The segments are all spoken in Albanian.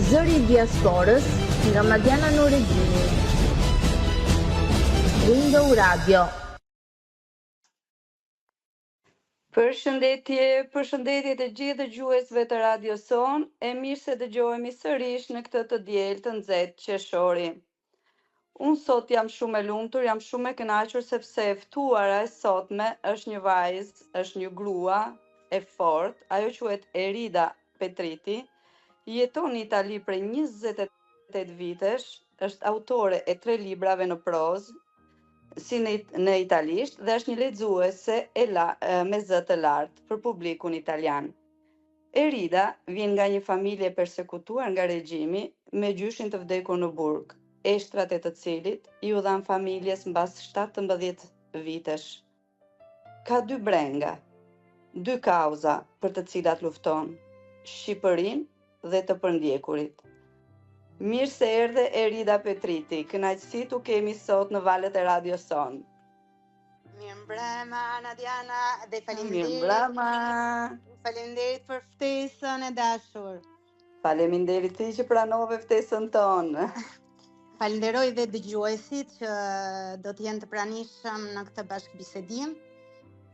Zëri i Diasporës nga Madiana Nuredini. Window Radio. Përshëndetje, përshëndetje të gjithë dëgjuesve të radios sonë, e mirë se dëgjohemi sërish në këtë të diel të nxehtë qershori. Unë sot jam shumë e lumtur, jam shumë e kënaqur sepse e ftuara e sotme është një vajzë, është një grua e fortë, ajo quhet Erida Petriti, jeton në Itali prej 28 vitesh, është autore e tre librave në prozë, si në, në italisht dhe është një lexuese e la, me zë të lartë për publikun italian. Erida vjen nga një familje e persekutuar nga regjimi, me gjyshin të vdekur në burg, eshtrat e të cilit iu dhanë familjes mbas 17 vitesh. Ka dy brenga, dy kauza për të cilat lufton, Shqipërinë dhe të përndjekurit. Mirë se erdhe Erida Petriti, kënaqësi t'u kemi sot në valët e radios sonë. Mirëmbrëma, Nadiana, dhe faleminderit. Mirëmbrëma. Faleminderit për ftesën e dashur. Faleminderit ti që pranove ftesën tonë. Falenderoj dhe dëgjuesit që do të jenë të pranishëm në këtë bashkëbisedim.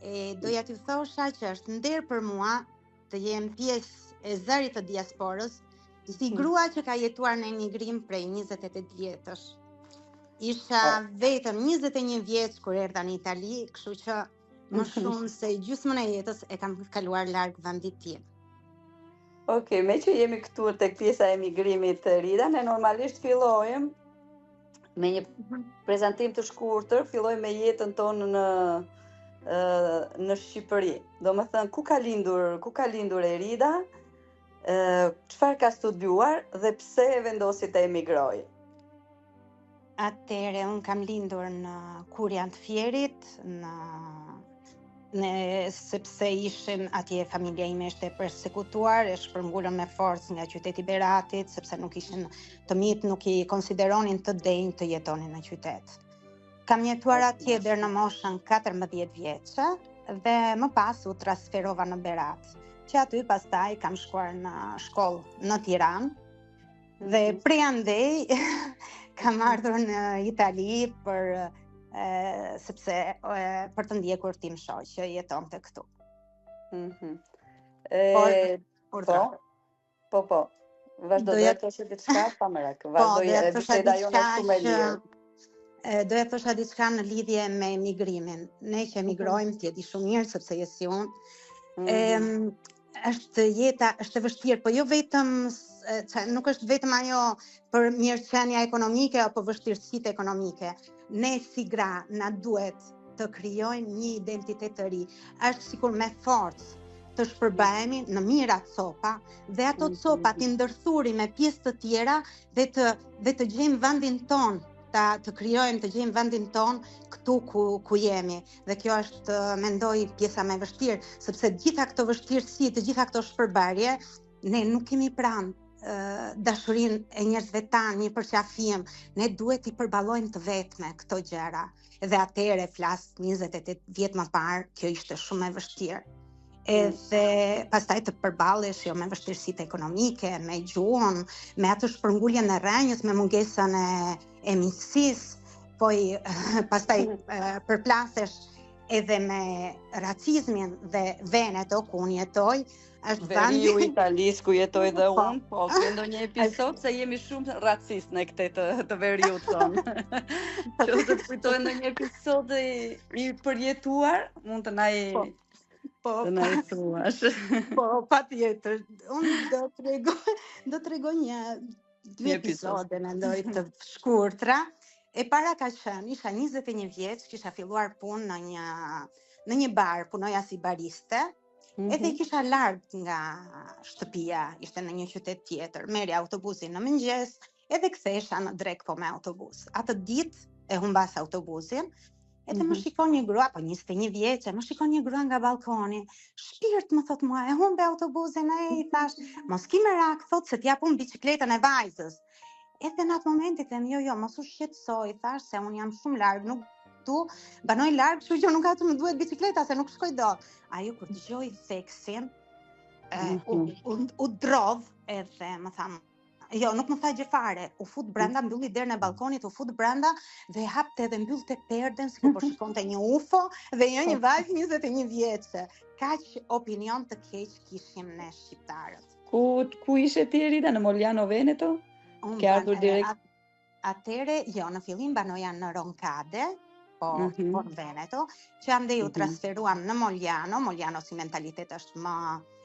E doja t'ju thosha që është nder për mua të jem pjesë e zërit të diasporës, si hmm. grua që ka jetuar në emigrim prej 28 vjetësh. Isha po. vetëm 21 vjeç kur erdha në Itali, kështu që më shumë se gjysmën e jetës e kam kaluar larg vendit tim. Ok, meqë jemi këtu tek pjesa e emigrimit Rida, ne normalisht fillojmë me një mhm. prezantim të shkurtër, fillojmë me jetën tonë në në Shqipëri. Domethënë, ku ka lindur, ku ka lindur Erida, çfarë ka studiuar dhe pse e vendosi të emigrojë? Atëherë, unë kam lindur në Kurjan të Fierit, në në sepse ishin atje familja ime ishte e persekutuar, e shpërngulën me forcë nga qyteti i Beratit, sepse nuk ishin të mitë, nuk i konsideronin të denjë të jetonin në qytet. Kam jetuar atje deri në moshën 14 vjeçe dhe më pas u transferova në Berat. Që aty pastaj kam shkuar në shkollë në Tiranë, Dhe mhm. prej andej kam ardhur në Itali për e, sepse e, për të ndjekur tim shoq që jetonte këtu. Mhm. Mm e, por, po, po, po. Vazhdo doja të thoshe diçka pa merak. Po, Vazhdo doja të thosha biseda jonë është shumë e lirë. Doja të thosha diçka në lidhje me emigrimin. Ne që mhm. emigrojmë, ti e di shumë mirë sepse je si unë. Mm -hmm. është jeta, është e vështirë, po jo vetëm që nuk është vetëm ajo për mirëqenia ekonomike apo vështirësitë ekonomike. Ne si gra na duhet të krijojmë një identitet të ri. Është sikur me forcë të shpërbëhemi në mijëra copa dhe ato mm, copa mm, t'i mm. ndërthurim me pjesë të tjera dhe të dhe të gjejmë vendin tonë ta të krijojmë të gjejmë vendin tonë këtu ku ku jemi. Dhe kjo është, mendoj, pjesa më e vështirë, sepse të gjitha këto vështirësi, të gjitha këto shpërbërje, ne nuk kemi pranë dashurinë e njerëzve tanë, një përqafim, ne duhet t'i përballojmë të vetme këto gjëra. Dhe atëherë flas 28 vjet më parë, kjo ishte shumë e vështirë. Edhe pastaj të përballesh jo me vështirësitë ekonomike, me gjuhën, me atë shpërnguljen e rrënjës, me mungesën e e miqësisë, po i pastaj përplasesh edhe me racizmin dhe Veneto ku unë jetoj, është vendi Veriu i Italisë ku jetoj dhe po. unë, po ke ndonjë episod se jemi shumë racist në këtë të, të veriut tonë. Që të kujtohet ndonjë episod i, i përjetuar, mund të na i po. Po, të na i thuash. Po, patjetër. Unë do të tregoj, do të tregoj një dy episode mendoj të shkurtra. E para ka qenë, isha 21 vjeç, kisha filluar punë në një në një bar, punoja si bariste. Mm -hmm. Edhe kisha larg nga shtëpia, ishte në një qytet tjetër. Merrja autobusin në mëngjes, edhe kthehesha në drekë po me autobus. Atë ditë e humbas autobusin, Edhe mm -hmm. më mhm. shikon një grua, po 21 vjeçe, më shikon një grua nga ballkoni. Shpirt më thot mua, e humbe autobusin e i thash, mos ki merak, thot se t'jap unë biçikletën e vajzës. Edhe në atë moment i them, jo, jo, mos u shqetëso, i thash se unë jam shumë larg, nuk tu, banoj larg, kështu që nuk ka të më duhet biçikleta se nuk shkoj dot. Ajo kur dëgjoi theksin, e, mm -hmm. u, u, u drodh edhe më tha, Jo, nuk më tha gjë fare. U fut brenda, mbylli derën e ballkonit, u fut brenda dhe hapte dhe mbyllte perden sikur po shikonte një UFO dhe jo një vajzë 21 vjeçe. Kaq opinion të keq kishim ne shqiptarët. Ku ku ishe ti Erida në Mogliano Veneto? Unë Ke ardhur direkt Atëherë, jo, në fillim banoja në Roncade, po, mm -hmm. po në Veneto, që andej u mm -hmm. transferuam në Mogliano, Mogliano si mentalitet është më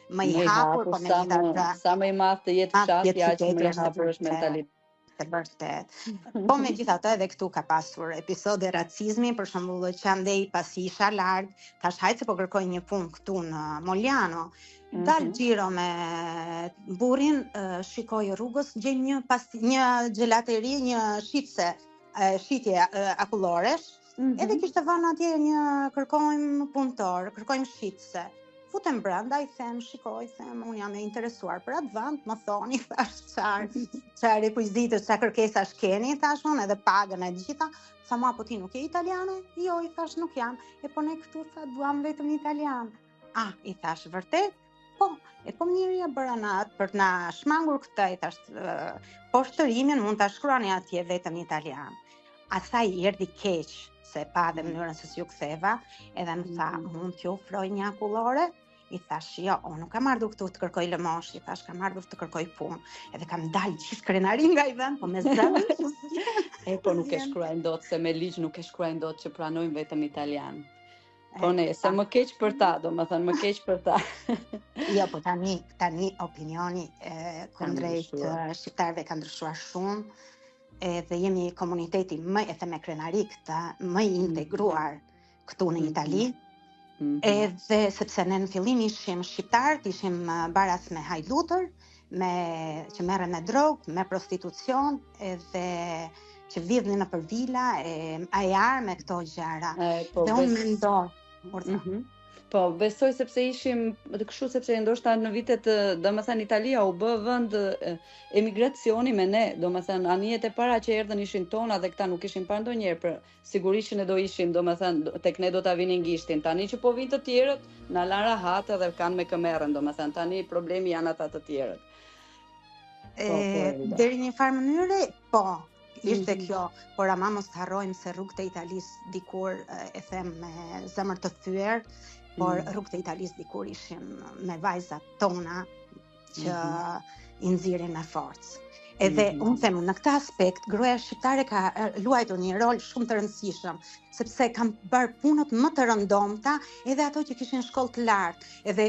më i hapur, po megjithatë sa më i madh të jetë fshati, aq më i hapur është mentaliteti. Të vërtet. Po megjithatë edhe këtu ka pasur episode racizmi, për shembull që andej pasi isha larg, thash hajt se po kërkoj një punë këtu në Mogliano. Mm -hmm. Dal xhiro me burrin, shikoj rrugës, gjej një pas një xhelateri, një shitëse, shitje akulloresh, mm -hmm. edhe kishte vënë atje një kërkojmë punëtor, kërkojmë shitëse. Futem brenda, i them, shikoj, them, unë jam e interesuar për atë vend, më thoni, thash, çfarë, çfarë rekuizitesh, çfarë kërkesash keni, thash unë, edhe pagën e gjitha, tha mua, po ti nuk je italiane? Jo, i thash, nuk jam, e po ne këtu, tha, duam vetëm italian. Ah, i thash, vërtet? Po, e po mirë ia bëra në atë për të na shmangur këtë, i thash, poshtërimin mund ta shkruani atje vetëm italian. Asaj i erdhi keq, se pa dhe mm. mënyrën se si iu ktheva, edhe më tha, mm. mund t'ju ofroj një akullore? I thash, jo, unë nuk kam ardhur këtu të kërkoj lëmoshë, i thash, kam ardhur të kërkoj punë. Edhe kam dalë gjithë krenari nga ai vend, po me zemër. e po nuk e shkruajnë dot, se me ligj nuk e shkruajnë dot që pranojnë vetëm italian. Po ne, se më keq për ta, domethënë, më keq për ta. jo, po tani, tani opinioni kundrejt shqiptarëve ka ndryshuar shumë, edhe jemi komuniteti më, e them me krenari këtë, më i mm. integruar këtu në mhm. Itali, mm -hmm. edhe sepse ne në fillim ishim shqiptarët, ishim baras me hajdutër, me që merren me drogë, me prostitucion, edhe që vidhnin nëpër vila e e armë e këto gjëra. E, po, dhe unë mendoj, mm -hmm. Po, besoj sepse ishim të kështu sepse ndoshta në vitet, domethënë Italia u bë vend emigracioni me ne, domethënë anijet e para që erdhën ishin tona dhe këta nuk ishin parë ndonjëherë për sigurisht që ne do ishim, domethënë tek ne do ta vinin gishtin. Tani që po vijnë të tjerët, na lanë rahat edhe kanë me kë merren, domethënë tani problemi janë ata të tjerët. Po, po, e, deri një farë mënyre, po, ishte mm -hmm. kjo, por ama mos të harrojmë se rrugët e Italisë dikur e them me zemër të thyer, por mm -hmm. rrugët e Italisë dikur ishin me vajzat tona që mm -hmm. i nxirrin me forcë. Edhe mm -hmm. unë them në këtë aspekt gruaja shqiptare ka luajtur një rol shumë të rëndësishëm, sepse kanë bërë punët më të rëndomta, edhe ato që kishin shkollë të lartë, edhe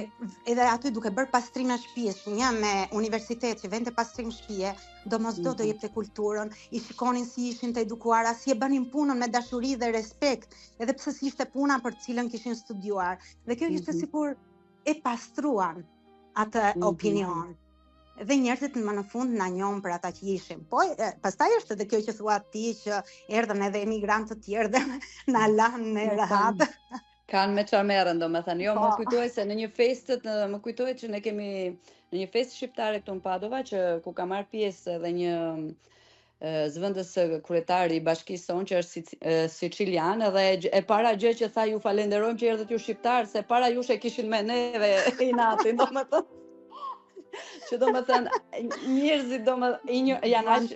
edhe aty duke bërë pastrime shtëpie, një me universitet që vente pastrim shtëpie, domosdo mm -hmm. do mhm. jepte kulturën, i shikonin si ishin të edukuara, si e bënin punën me dashuri dhe respekt, edhe pse s'ishte puna për të cilën kishin studiuar. Dhe kjo ishte mm -hmm. sikur e pastruan atë mm -hmm. opinion. Dhe njerëzit më në fund na njohën për ata që ishim. Po, e, pastaj është edhe kjo që thua ti që erdhën edhe emigrantë të tjerë dhe na lanë ne rehat. Kanë me çfarë merren, domethënë. Jo, po. më kujtohet se në një festë, më kujtohet që ne kemi në një festë shqiptare këtu në Padova që ku ka marrë pjesë edhe një zëvendës kryetari i bashkisë sonë që është sicilian edhe e para gjë që tha ju falenderojmë që erdhët ju shqiptarë se para jush e kishin me neve inatin, domethënë. Që domethënë njerëzit domethënë janë aq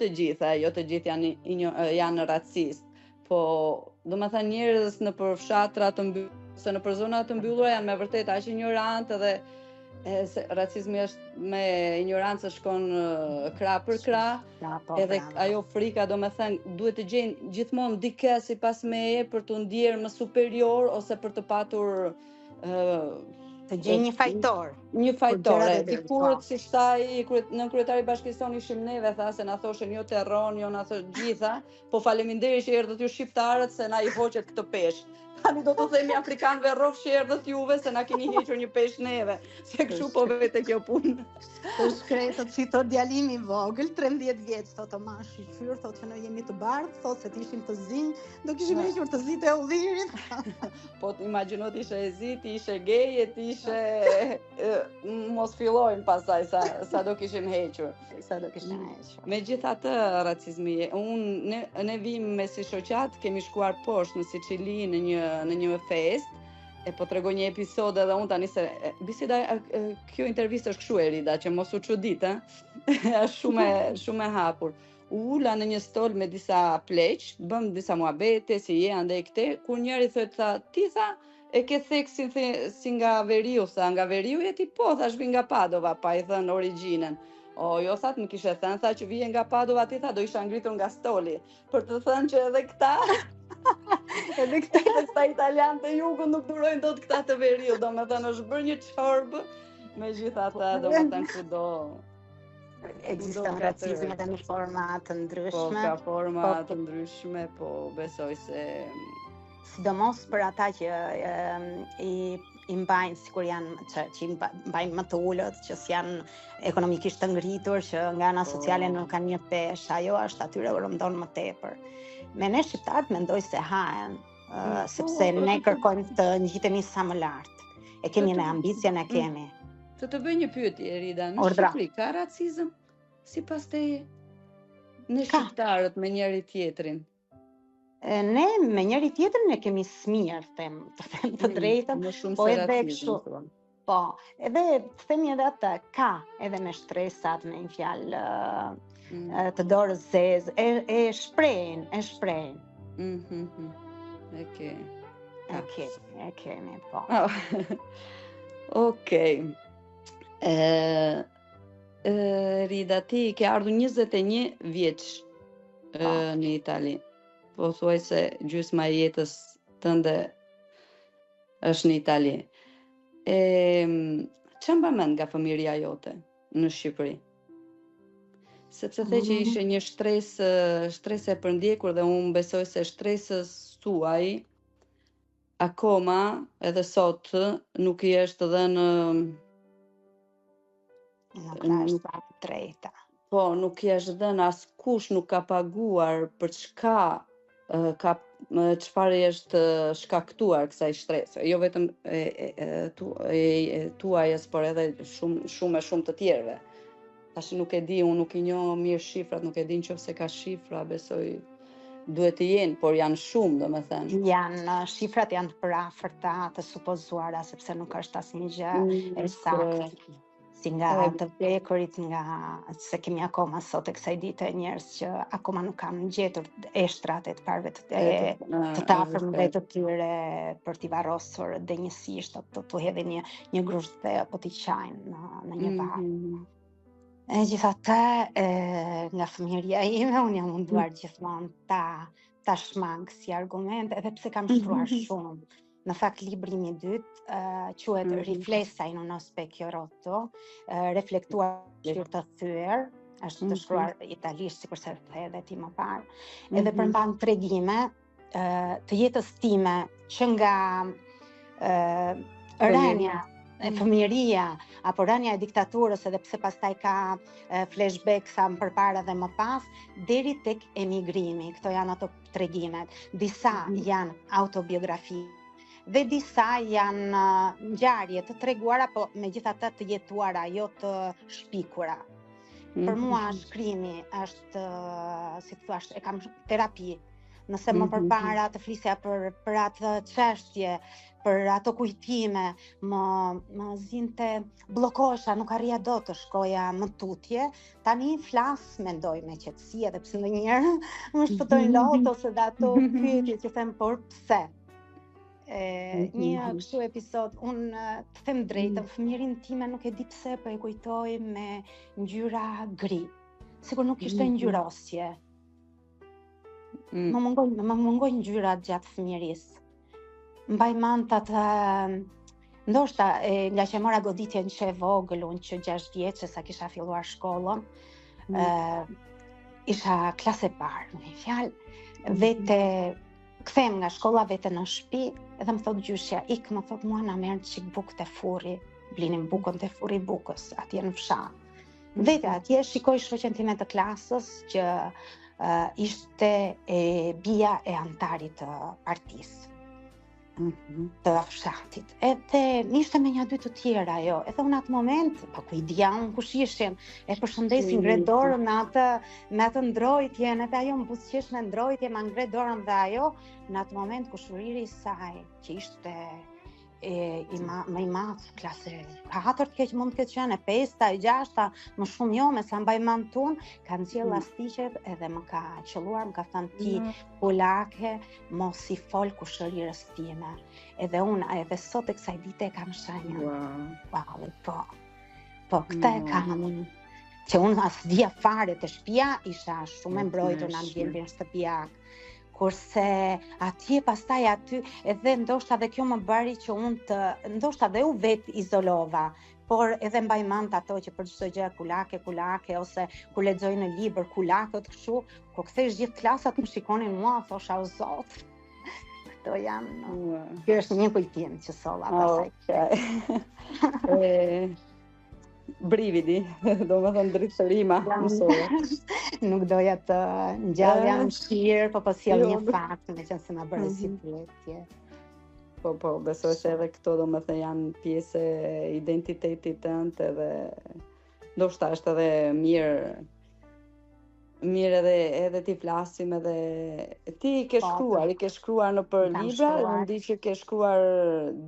të gjitha, jo të gjithë janë janë racistë, po domethënë njerëz nëpër fshatra të mbyllura, ose nëpër zona të mbyllura janë me vërtet aq injorantë edhe e, se racizmi është me injorancë shkon krah për krah, ja, po, edhe bravo. ajo frika domethënë duhet të gjejnë gjithmonë dikë sipas meje për t'u ndjerë më superior ose për të patur të gjejnë një fajtor. Një fajtor, e, dikur po. si tha ai nënkryetari i bashkisë sonë ishim neve, tha se na thoshin jo terron, jo na thoshin gjitha, po faleminderit që erdhët ju shqiptarët se na i hoqët këtë peshë. Tani do të themi afrikanëve rrofsh që erdhët juve se na keni hequr një peshë neve, se kështu po vete kjo punë. Të shkretët si thotë djali im i vogël, 13 vjeç, thotë ma shyqyr, thotë që ne jemi të bardhë, thotë se të ishim të zinj, do kishim hequr të zitë e ullirit. Po të imagjino të ishe e zi, të ishe gej, e të ishe mos fillojmë pastaj sa sa do kishim hequr. Sa do kishim mm. hequr. Megjithatë racizmi, unë ne ne vijmë me si shoqatë, kemi shkuar poshtë në Sicili në një në një festë e po tregoj një episod edhe unë tani se biseda kjo intervistë është kështu Erida që mos u çudit, ë. Është shumë shumë e hapur. U ula në një stol me disa pleq, bëmë disa muhabete, si je andej këtej, kur njëri thotë tha, ti tha, e ke theksin the, si nga veriu, tha, nga veriu je ti po, thash vij nga Padova, pa i thënë origjinën. O, jo, tha, të më kishe thënë, tha, që vije nga Padova, ti tha, do isha ngritur nga stoli. Për të thënë që edhe këta, edhe këta, edhe këta italianë të jugut nuk durojnë dot këta të veriut, domethënë është bërë një çorbë, megjithatë, domethënë kudo ekziston racizmi edhe në forma të ndryshme. Po, ka forma po, të ndryshme, po besoj se sidomos për ata që e, i i mbajnë sikur janë që, që i mbajnë më të ulët, që s'janë ekonomikisht të ngritur, që nga ana po. sociale nuk kanë një peshë, ajo është atyre u rëndon më tepër. Me ne shqiptarët mendoj se hahen, uh, sepse po, ne kërkojmë të ngjitemi sa më lart. E kemi ne ambicien e mm. kemi. Të të bëj një pyetje Erida, në Shqipëri ka racizëm sipas teje? Ne shqiptarët me njëri tjetrin. Ne me njëri tjetrin e kemi smirë, them, të them të mm, drejtën, më shumë po edhe kështu. Po, edhe të themi edhe atë, ka edhe me shtresat, me një fjalë mm. të dorës zezë, e, e shprehin, e shprehin. Mm -hmm. E ke. E ke, e kemi, po. Oh. Okej. Okay. Rida, ti ke ardhur 21 vjeç po. në Itali. Pothuajse gjysma e jetës tënde është në Itali. E ça mban mend nga fëmijëria jote në Shqipëri? Sepse the që mm. ishe një shtresë, shtresë e përndjekur dhe unë besoj se shtresës suaj akoma edhe sot nuk i është dhënë Nuk ka është e drejta. Po, nuk i është dhënë askush nuk ka paguar për çka ka çfarë i është shkaktuar kësaj shtrese, jo vetëm e, e, e, tu, e, e tuajës, por edhe shumë shumë e shumë të tjerëve. Tash nuk e di, unë nuk i njoh mirë shifrat, nuk e di nëse ka shifra, besoj duhet të jenë, por janë shumë, domethënë. Janë, shifrat janë të përafërta, të supozuara, sepse nuk është asnjë gjë mm, e saktë. Si nga të vdekurit, nga se kemi akoma sot e kësaj dite njerëz që akoma nuk kanë gjetur eshtrat e të parëve të të, të të afërmve të tyre për t'i varrosur denjësisht, apo t'u hedhin një, një grusht dhe apo t'i qajnë në, në një varr. Mm -hmm. Megjithatë, e, nga fëmijëria ime, unë jam munduar mm. gjithmonë ta, ta shmang si argument, edhe pse kam shkruar mm-hmm. shumë. Në fakt, libri im i dytë, uh, quhet mm -hmm. Riflessa in uno specchio rotto, uh, reflektuar në shpytyrë të thyer, është të mm -hmm. shkruar italisht, sikurse the edhe ti më parë, edhe mm -hmm. përmban tregime të jetës time që nga rënia e mm. fëmijëria apo rënia e diktaturës edhe pse pastaj ka flashback sa më përpara dhe më pas deri tek emigrimi. Këto janë ato tregimet. Disa mm -hmm. janë autobiografi dhe disa janë ngjarje të treguara, po megjithatë të jetuara, jo të shpikura. Mm -hmm. Për mua mhm. shkrimi është, si të thuash, e kam terapi. Nëse më mhm. përpara të flisja për për atë çështje, për ato kujtime, më më zinte bllokohesha, nuk arrija dot të shkoja më tutje. Tani flas, mendoj me qetësi edhe pse ndonjëherë më shpëtojnë lot ose dhe ato pyetje që them por pse? E, një mhm. kështu episod, unë të them drejtën, mm. fëmijërinë time nuk e di pse, po e kujtoj me ngjyra gri. Sikur nuk kishte mhm. ngjyrosje. Mm. Më mungojnë, më mungojnë ngjyrat gjatë fëmijërisë. Mbaj mend atë ndoshta e, nga që e mora goditjen që e vogël, unë që 6 vjeçe sa kisha filluar shkollën, mm. ë isha klasë e parë, me një fjalë, mm. vete kthehem nga shkolla vete në shtëpi, edhe më thot gjyshja, ik më thot mua na merr çik bukë te furri, blinim bukën te furri i bukës atje në fshat. Mm. Vete atje shikoj shoqen time të klasës që uh, ishte e bija e anëtarit të partisë mm -hmm. të fshatit. Edhe ishte me nja dy të tjera ajo. Edhe unë atë moment, pa ku i dija unë kush ishin, e përshëndes i ngre dorën me atë me atë ndrojtjen, edhe ajo më buzëqesh me ndrojtje, ma ngre dorën dhe ajo në atë moment kushëriri i saj që ishte E, i ma, më i madh, klase katërt keq mund të ketë qenë, e pesta, e gjashta, më shumë jo, me sa mbaj mend unë, ka nxjerrë mm. llastiqet edhe më ka qëlluar, më ka thënë ti mm. kulake, mos i fol kushërirës time. Edhe unë, edhe sot e kësaj dite e kam shenjën. Wow. Wow, po. Po, këtë e kam unë që unë as vija fare te shtëpia, isha shumë e mbrojtur në ambientin shtëpiak. Kurse atje pastaj aty edhe ndoshta dhe kjo më bëri që unë të ndoshta dhe u vetizolova, por edhe mbaj mend ato që për çdo gjë kulake, kulake ose kur lexoj në libër kulakët kështu, kur kthehesh gjithë klasat më shikonin mua, thosha o zot. Këto janë. Kjo është një kujtim që solla pastaj. Okay. e, brividi, domethënë drithërima, më solla. Nuk doja të ngjallja mëshirë, po po sjell jo, një fakt, meqenëse ma bëre si mhm. pyetje. Po, po, besoj se edhe këto domethënë janë pjesë e identitetit tënd edhe ndoshta është edhe mirë Mirë edhe edhe t'i flasim edhe ti i ke po, shkruar, i ke shkruar nëpër libra, unë di që ke shkruar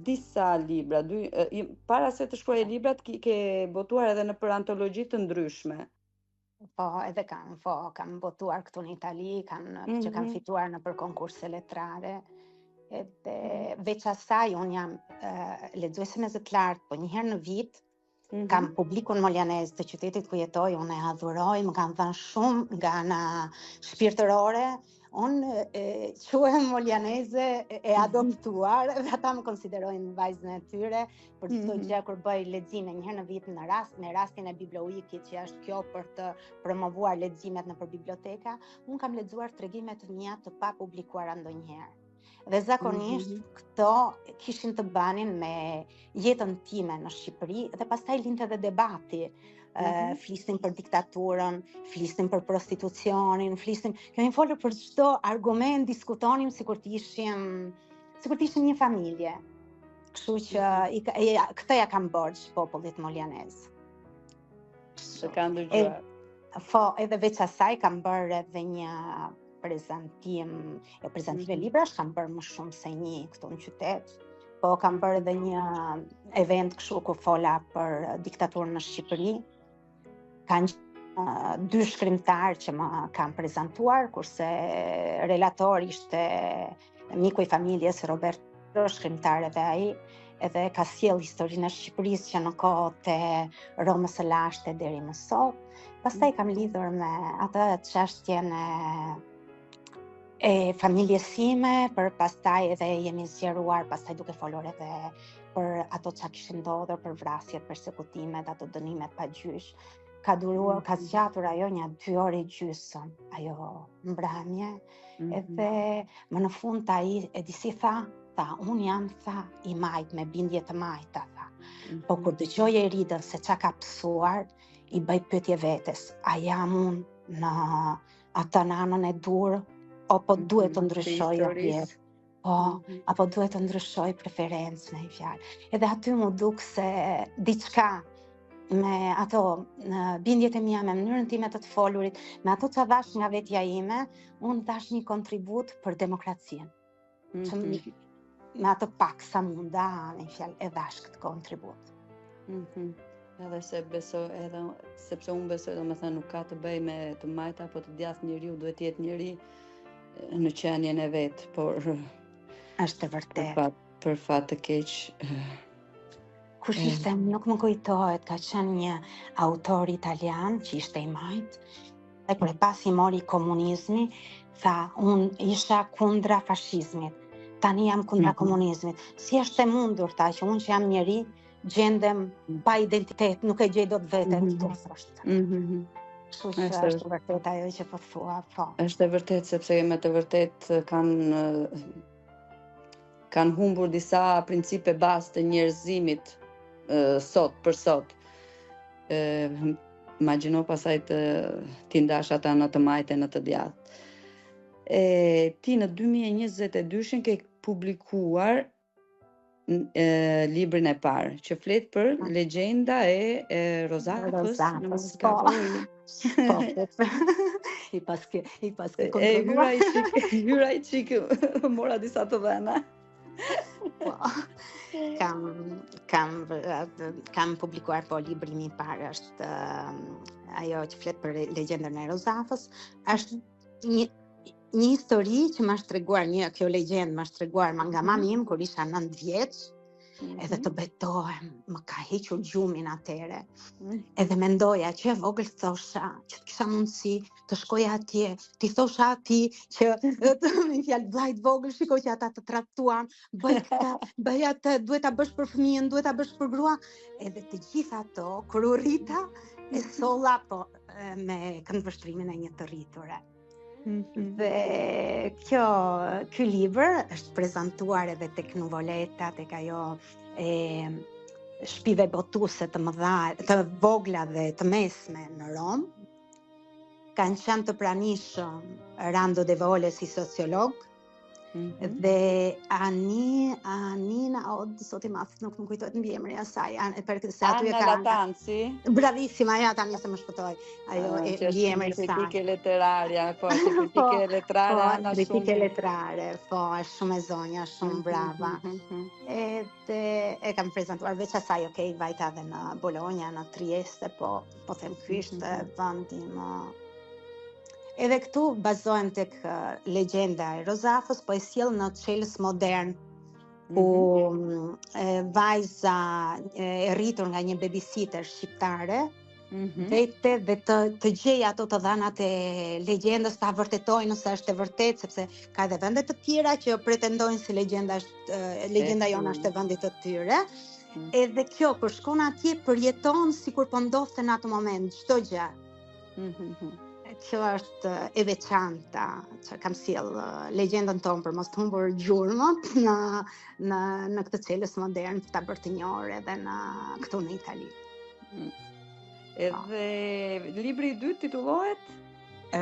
disa libra, dy para se të shkruaje librat ki ke botuar edhe nëpër antologji të ndryshme. Po, edhe kam, po, kam botuar këtu në Itali, kam mm -hmm. që kam mhm. fituar nëpër konkurse letrare. Edhe veç asaj unë jam uh, lexuese me zë të lartë, po një herë në vit Mm -hmm. Kam publikun moljanez të qytetit ku jetoj, unë e adhuroj, më kanë dhënë shumë nga ana shpirtërore. Unë e, quhem moljaneze e mhm. adoptuar dhe ata më konsiderojnë vajzën e tyre për çdo mm -hmm. gjë kur bëj lexime një herë në vit në rast me rastin e Biblioweek-it që është kjo për të promovuar leximet nëpër biblioteka, unë kam lexuar tregime të mia të papublikuara ndonjëherë. Dhe zakonisht mm -hmm. këto kishin të bënin me jetën time në Shqipëri dhe pastaj lindte edhe debati. Mm -hmm. flisnim për diktaturën, flisnim për prostitucionin, flisnim, kemi folur për çdo argument, diskutonim sikur të ishim sikur të ishim një familje. Kështu që mm -hmm. i, i, këtë ia kam borxh popullit moljanez. Të kanë dëgjuar. Po, edhe veç asaj kam bërë edhe një prezantim, jo prezantime mm -hmm. librash, kam bërë më shumë se një këtu në qytet, po kam bërë edhe një event kështu ku fola për diktaturën në Shqipëri. Kanë dy shkrimtarë që më kanë prezantuar, kurse relator ishte miku i familjes Robert shkrimtar edhe ai, edhe ka sjellë historinë e Shqipërisë që në kohët e Romës së lashtë deri më sot. Pastaj kam lidhur me atë çështjen e e familjes sime, për pastaj edhe jemi zgjeruar pastaj duke folur edhe për ato çka kishin ndodhur, për vrasjet, persekutimet, ato dënimet pa gjyq. Ka duruar, ka mm. zgjatur ajo nja dy orë e gjysmë, ajo mbrëmje, mm -hmm. edhe më në fund ai e di si tha, tha, unë jam, tha, i majtë, me bindje të majta, tha. Mm -hmm. Po kur dëgjoj Eridën se ça ka pësuar, i bëj pyetje vetes, a jam unë në atë në anën e duhur, apo mhm, duhet të ndryshoj jetë? Po, mm -hmm. apo duhet të ndryshoj preferencë me një fjalë. Edhe aty m'u duk se diçka me ato në bindjet e mia, me mënyrën time të të folurit, me ato që dhashë nga vetja ime, unë dhashë një kontribut për demokracinë. Mm -hmm. Që mhm. me atë pak sa munda, me një fjalë, e dhashë këtë kontribut. Mm -hmm. Edhe se besoj edhe sepse unë besoj domethënë nuk ka të bëjë me të majtë apo të djathtë njeriu duhet të jetë njeri në qenien e vet, por është e vërtetë. Për fat, për fat të keq. Kush ishte, nuk më kujtohet, ka qenë një autor italian që ishte i majtë, dhe kur e pasi mori komunizmi, tha, unë isha kundra fashizmit, tani jam kundra mm -hmm. komunizmit. Si është e mundur, tha, që unë që jam njeri, gjendem pa identitet, nuk e gjej dot veten mm -hmm. këtu, Mm -hmm. Kështu që është, është vërtet ajo që po thua, po. Është e vërtetë sepse me të vërtetë kanë kanë humbur disa principe bazë të njerëzimit sot për sot. Ë imagjino pastaj të t'i ndash ata në të majtë e në të djathtë. E ti në 2022-shin ke publikuar e, librin e parë që flet për legjenda e, e Rozafës në mos po. Po, po. I paske, i paske kontrolluar. E hyra i çik, hyra i çik, mora disa të dhëna. Po. Kam kam kam publikuar po libri im i parë është ajo që flet për legjendën e Rozafës, është një një histori që më është treguar një kjo legjendë më është treguar nga mhm. mami im kur isha 9 vjeç. Mm -hmm. Edhe të betohem, më ka hequr gjumin atëherë. Mm -hmm. Edhe mendoja që e vogël thosha, që të kisha mundësi të shkoja atje, t'i thosha atij që të me fjalë vllait vogël, shiko që ata të tradhtuan, bëj këtë, bëj atë, duhet ta bësh për fëmijën, duhet ta bësh për gruan. Edhe të gjitha ato, kur u rrita, e solla po me këndvështrimin e një të rriture. Mm -hmm. Dhe kjo, ky libër është prezantuar edhe tek Nuvoletta, tek ajo e shpive botuese të mëdha, të vogla dhe të mesme në Romë. Kanë qenë të pranishëm Rando De Vole si sociolog, Mm -hmm. Dhe Ani, Anina, o, zoti madh, nuk më kujtohet mbiemri i asaj, an, për këtë se aty e ka. Anna Latanzi. Bravissima, ja tani se më shpëtoi. Ajo ah, e mbiemri i saj. Kritike letrare, po, është kritike po, letrare, po, Ana shumë. Kritike letrare, po, është shumë e zonja, shumë mm -hmm, brava. Mm -hmm. Edhe e kam prezantuar veç asaj, okay, vajta edhe në Bologna, në Trieste, po, po them ky ishte mm -hmm. vendi më Edhe këtu bazohem tek legjenda e Rozafës, po e sjell në çelës modern, ku mm -hmm. vajza e rritur nga një babysitter shqiptare, mm -hmm. vete dhe të, të gjejë ato të dhanat e legjendës, ta vërtetojë nëse është e vërtetë, sepse ka edhe vende të tjera që pretendojnë se legjenda është legjenda jonë është e vendit të tyre. Mm. Edhe kjo kur shkon atje përjeton sikur po ndodhte në atë moment çdo gjë. Mm -hmm. Kjo është e veçanta që kam sjell legjendën tonë për mos të humbur gjurmët në në në këtë çelës modern për ta bërë të njohur edhe në këtu në Itali. Mm. Edhe libri i dytë titullohet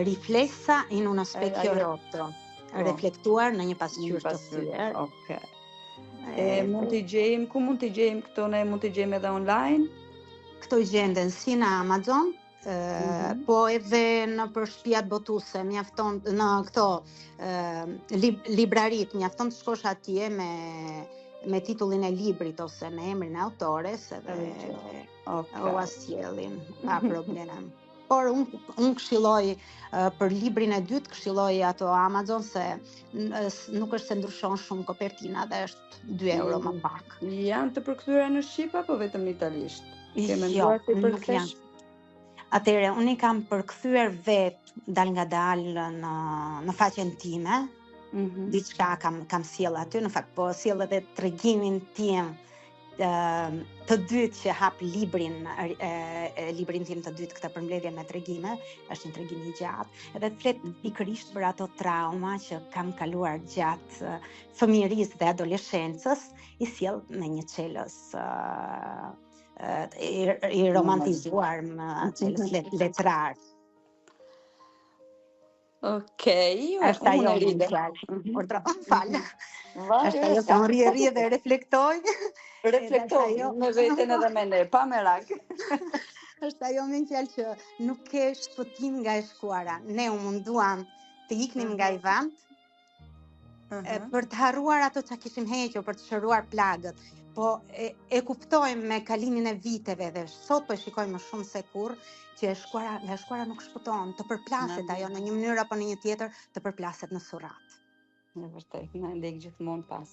Riflessa in uno specchio rotto. Po. Reflektuar në një pasqyrë të thyer. Okej. E mund t'i gjejmë, ku mund t'i gjejmë këto ne mund t'i gjejmë edhe online? Këto gjenden si në Amazon, mm -hmm. po edhe nëpër shtëpiat botuese, mjafton në këto lib, libraritë, mjafton të shkosh atje me me titullin e librit ose me emrin e autores edhe okay. ua sjellin pa problem. Por un un këshilloj për librin e dytë këshilloj ato Amazon se nuk është se ndryshon shumë kopertina dhe është 2 euro më mm. pak. Janë të përkthyera në shqip apo vetëm në italisht? Ke jo, menduar të përkthesh? Atëherë unë i kam përkthyer vetë dalëngadalë në në faqen time. Mm -hmm. Diçka kam kam sjell aty, në fakt po sjell edhe tregimin tim të dytë që hap librin e, e, librin tim të dytë këtë përmbledhje me tregime, është një tregim i gjatë, edhe flet mhm. pikërisht për ato trauma që kam kaluar gjatë fëmijërisë dhe adoleshencës, i sjell me një çelës uh, i, i romantizuar me çelës letrar. Okej, është ajo më fal. Mhm. Urdhro, më fal. Është ajo se unë rri rri dhe reflektoj. Reflektoj me veten edhe me ne, pa merak. Është ajo me fjalë që nuk ke shpëtim nga e shkuara. Ne u munduam të iknim nga ai mhm. vend, Uh -huh. për të harruar ato që kishim hequr, për të shëruar plagët. Po e, e kuptojmë me kalimin e viteve dhe sot po e shikojmë më shumë se kurrë që e shkuara, nga e shkuara nuk shpëton, të përplaset ajo në një mënyrë apo në një tjetër, të përplaset në surrat. Në vërtet, na ndjek gjithmonë pas.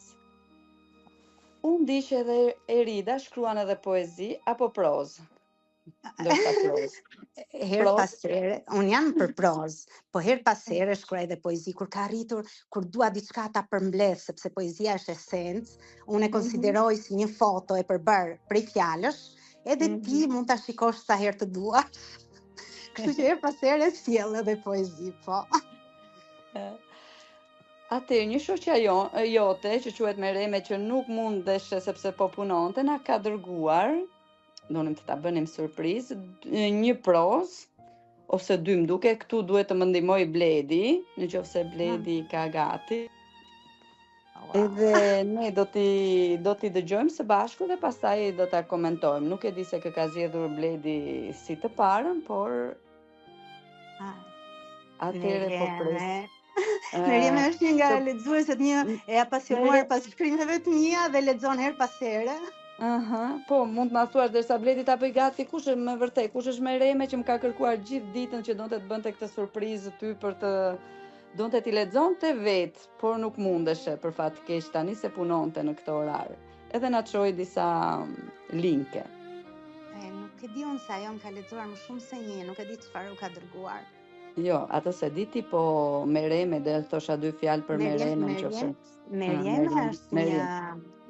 Unë di që edhe Erida shkruan edhe poezi apo prozë. Ndoshta prozë. Herë pas here, unë jam për prozë, po herë pas here shkruaj edhe poezi kur ka arritur, kur dua diçka ta përmbledh, sepse poezia është esencë, unë e mm -hmm. konsideroj si një foto e përbërë prej fjalësh, edhe mm -hmm. ti mund ta shikosh sa herë të duash. Kështu që herë pas here sjell edhe poezi, po. Atëherë, një shoqja jo, jote që quhet Mereme që nuk mundeshe sepse po punonte, na ka dërguar donim të ta bënim surprizë, një prozë ose dy më duket, këtu duhet të më ndihmojë Bledi, në qoftë se Bledi ka gati. Wow. Edhe ne do t'i do t'i dëgjojmë së bashku dhe pastaj do ta komentojmë. Nuk e di se kë ka zgjedhur Bledi si të parën, por ah, atëherë po pres. Merjeme është një nga lexueset një e apasionuar pas shkrimeve të mia dhe lexon herë pas here. Aha, po, mund të na thuash derisa Bledi ta bëj gati, kush është me vërtet, kush është Merjeme që më ka kërkuar gjithë ditën që donte të bënte këtë surprizë ty për të donte t'i lexonte vetë, por nuk mundeshe për fat të keq tani se punonte në këtë orar. Edhe na çoi disa mm, linke. E, nuk e di unë se ajo më ka lexuar më shumë se një, nuk e di çfarë u ka dërguar. Jo, atë s'e di ti, po Mereme, dhe thosha dy fjalë për Mereme në qoftë se. Merjeme është një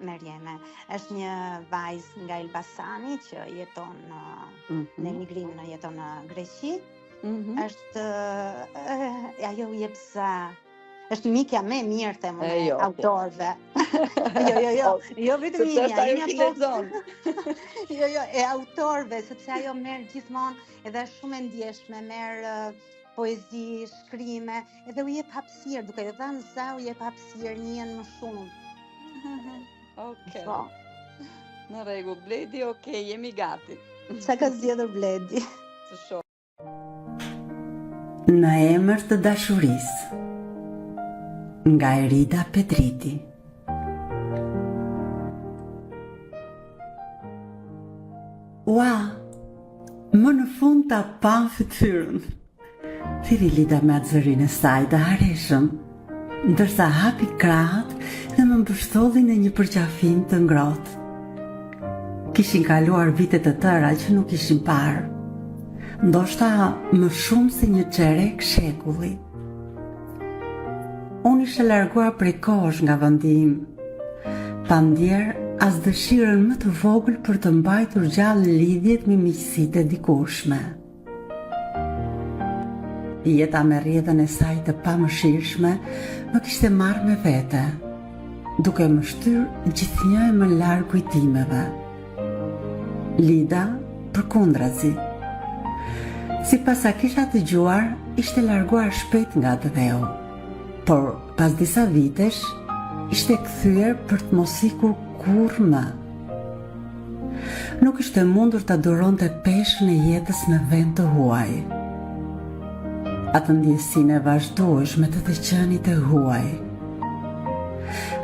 Merjeme është një vajzë nga Elbasani që jeton në mm -hmm. në emigrim, në jeton në Greqi. Mm -hmm. Është uh, ajo u jep zë është mikja më e mirë them unë e jo, autorëve. jo, jo, jo, jo vetëm imja, imja po. Lexon. jo, jo, e autorëve, sepse ajo merr gjithmonë edhe është shumë e ndjeshme, merr poezi, shkrime, edhe u jep hapësirë, duke i dhënë zë, u jep hapësirë njihen më shumë. Okej. Po. Në rregull, Bledi, okej, jemi gati. Ça ka zgjedhur Bledi? Të shoh. Në emër të dashurisë Nga Erida Petriti Ua, Më në fund ta pamë fytyrën. Thirri Lida me atë zërin e saj të hareshëm, ndërsa hapi krahët dhe më mbështolli në një përqafim të ngrohtë. Kishin kaluar vite të tëra që nuk ishim parë. Ndoshta më shumë se një çerek shekulli. Unë isha larguar prej kohësh nga vendi im, pa ndjerë as dëshirën më të vogël për të mbajtur gjallë lidhjet me miqësitë e dikurshme. Jeta me rrjedhën e saj të pamëshirshme më kishte marrë me vete, duke më shtyrë gjithnjë e më larg kujtimeve. Lida, përkundrazi. Sipas sa kisha dëgjuar, ishte larguar shpejt nga atdheu. Por pas disa vitesh, ishte kthyer për të mos ikur kurrë më. Nuk ishte mundur ta duronte peshën e jetës në vend të huaj. Atë ndjesinë e vazhdueshme të të qenit e huaj.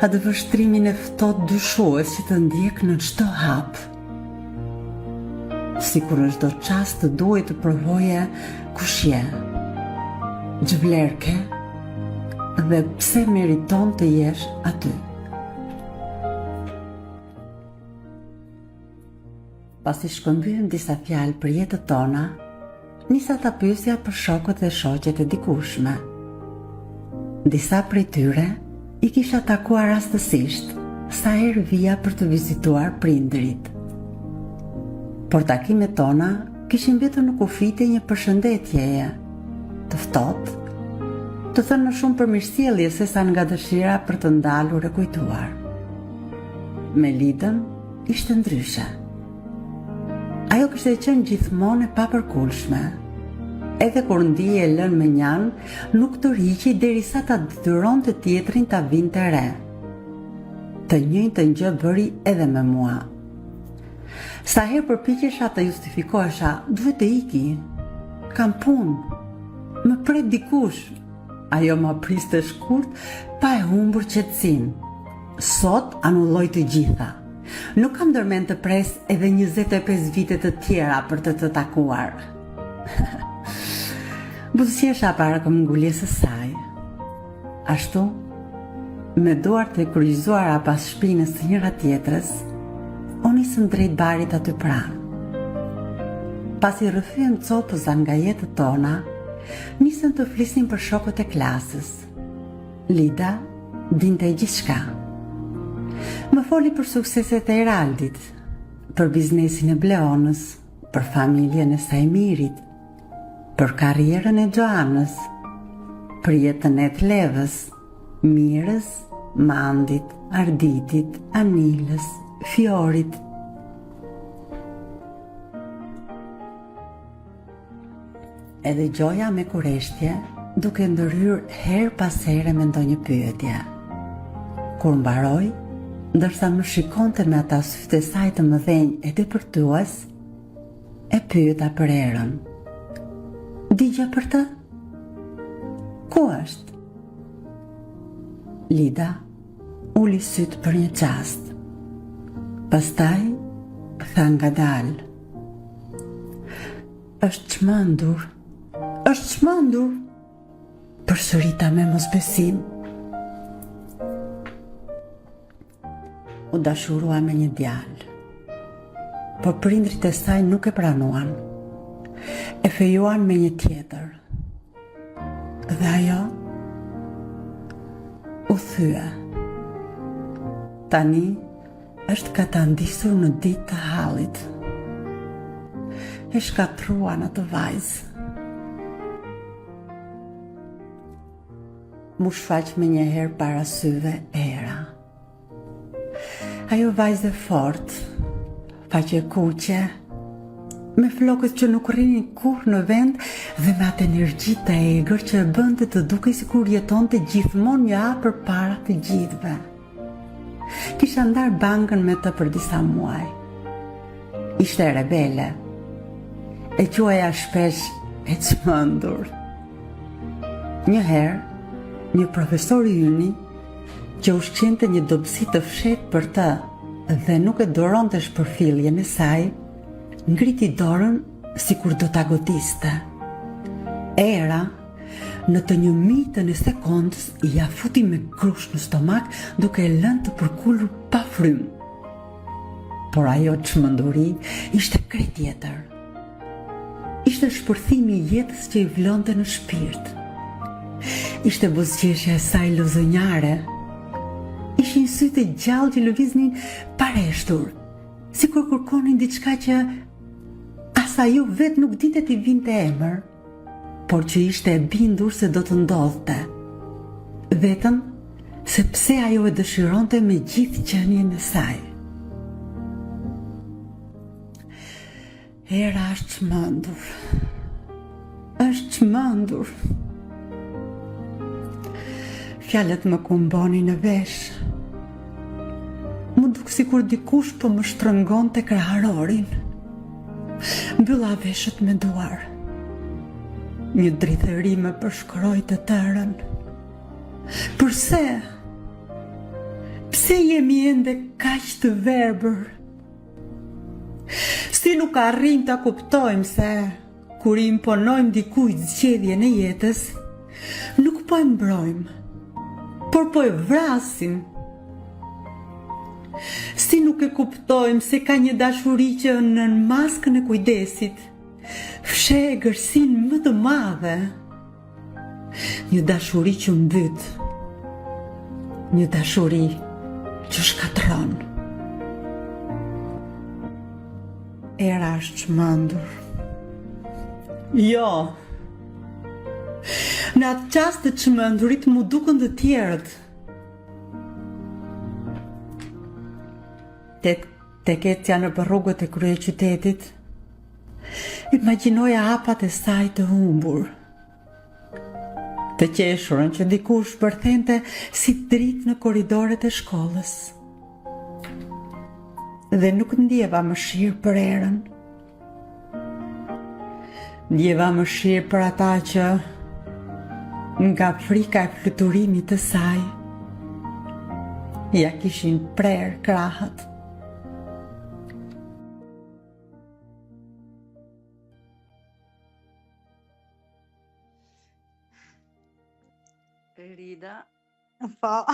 Atë vështrimin e ftohtë dyshues që të ndjek në çdo hap. Sikur në çdo çast të duhej të provoje kush je, ç'vlerë ke dhe pse meriton të jesh aty. Pasi shkëmbyem disa fjalë për jetët tona, nisa ta pyesja për shokët dhe shoqet e dikurshme. Disa prej tyre i kisha takuar rastësisht sa herë vija për të vizituar prindërit. Por takimet tona kishin mbetur në kufijtë e një përshëndetjeje, të ftohtë, të thënë më shumë për mirësjellje sesa nga dëshira për të ndalur e kujtuar. Me Lidën ishte ndryshe. Ajo kishte qenë gjithmonë e papërkulshme. Edhe kur ndihej e lënë mënjanë, nuk tërhiqej derisa ta detyronte tjetrin ta vinte re. Të njëjtën gjë bëri edhe me mua. Sa herë përpiqesha të justifikohesha, duhet të iki. Kam punë. Më pret dikush. Ajo ma priste shkurt pa e humbur qetësinë. Sot anulloj të gjitha. Nuk kam ndërmend të pres edhe 25 vite të tjera për të të takuar. Buzëqesha para këmbënguljes së saj. Ashtu, me duart e kryqëzuara pas shpinës së njëra-tjetrës, u nisëm drejt barit aty pranë. Pasi rrëfyem copëza nga jetët tona, nisëm të flisnim për shokët e klasës. Lida dinte gjithçka. Më foli për sukseset e Eraldit, për biznesin e Bleonës, për familjen e Sajmirit, për karrierën e Xhoanës, për jetën e Etlevës, Mirës, Mandit, Arditit, Anilës, Fiorit. E dëgjoja me kureshtje, duke ndërhyrë herë pas here me ndonjë pyetje. Kur mbaroi, ndërsa më shikonte me ata sytë e saj të mëdhenj e depërtues, e pyeta për Erën. Di gjë për të? Ku është? Lida uli sytë për një çast. Pastaj tha ngadalë. Është çmendur. Është çmendur. Përsërita me mosbesim. U dashurua me një djalë. Por prindërit e saj nuk e pranuan. E fejuan me një tjetër. Dhe ajo u thye. Tani është katandisur në ditë të hallit. E shkatërruan atë vajzë. M'u shfaq menjëherë para syve Era. Ajo vajzë e fortë, faqekuqe, me flokët që nuk rrinin kurrë në vend dhe me atë energji të egër që e bënte të dukej sikur jetonte gjithmonë një hap përpara të gjithëve. Kisha ndarë bankën me të për disa muaj. Ishte rebele. E quaja shpesh e çmendur. Një herë, një profesor i yni që ushqente një dobësi të fshehtë për të dhe nuk e duronte shpërfilljen e saj, ngriti dorën sikur do ta godiste. Era, në të njëmijtën e sekondës, ia futi me grusht në stomak duke e lënë të përkulur pa frymë. Por ajo çmenduri ishte krejt tjetër. Ishte shpërthimi i jetës që i vlonte në shpirt. Ishte buzëqeshja e saj lozonjare. Ishin sytë e gjallë që lëviznin pareshtur, sikur kërkonin diçka që as ajo vetë nuk dinte t'i vinte emër, por që ishte e bindur se do të ndodhte. Vetëm sepse ajo e dëshironte me gjithë qenien e saj. Era është çmendur. Është çmendur. Fjalët më kumbonin në vesh. M'u duk sikur dikush po më shtrëngonte kraharorin. Mbylla veshët me duar. Një drithëri më përshkroi të tërën. Përse? Pse jemi ende kaq të verbër? Si nuk arrijmë ta kuptojmë se kur i imponojmë dikujt zgjedhjen e jetës, nuk po e mbrojmë, por po e vrasim. Si nuk e kuptojmë se ka një dashuri që nën maskën e kujdesit, fsheh egërsinë më të madhe. Një dashuri që mbyt. Një dashuri që shkatërron. Era është çmendur. Jo. Në atë çast të çmendurit m'u dukën të tjerët. Tek tek ecja nëpër rrugët e kryeqytetit, imagjinoja hapat e saj të humbur. Të qeshurën që dikur shpërthente si dritë në korridoret e shkollës. Dhe nuk ndjeva mëshirë për Erën. Ndjeva mëshirë për ata që nga frika e fluturimit të saj ia kishin prerë krahët. Rida. Po.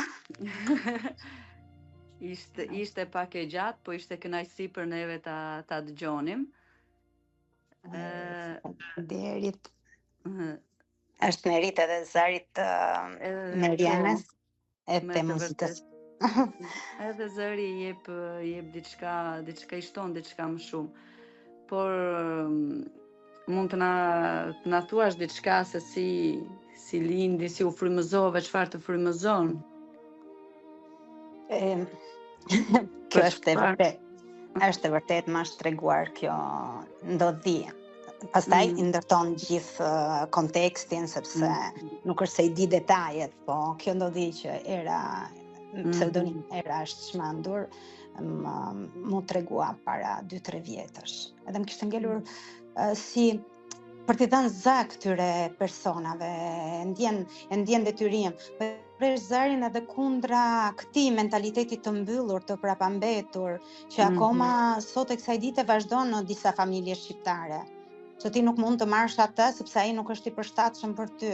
ishte ishte pak e gjatë, po ishte kënaqësi për neve ta ta dëgjonim. Faleminderit. Është meritë edhe zërit të Merianës. Po. Edhe të muzikës. Edhe zëri jep jep diçka, diçka i shton diçka më shumë. Por mm, mund të na të na thuash diçka se si si lindi, si u frymëzove, çfarë të frymëzon? E, kjo është e vërtetë. Është e vërtetë, më është treguar kjo ndodhi. Pastaj mm. i ndërton gjithë kontekstin sepse mm. nuk është se i di detajet, po kjo ndodhi që Era mm. pseudonim Era është çmendur, më m'u tregua para 2-3 vjetësh. Edhe më kishte ngelur uh, si Për t'i dhënë zë këtyre personave, e ndjen, e ndjen detyrim. Po ngresh zërin edhe kundra këtij mentaliteti të mbyllur, të prapambetur, që mhm. akoma mm -hmm. sot e kësaj dite vazhdon në disa familje shqiptare, që ti nuk mund të marrësh atë sepse ai nuk është i përshtatshëm për ty.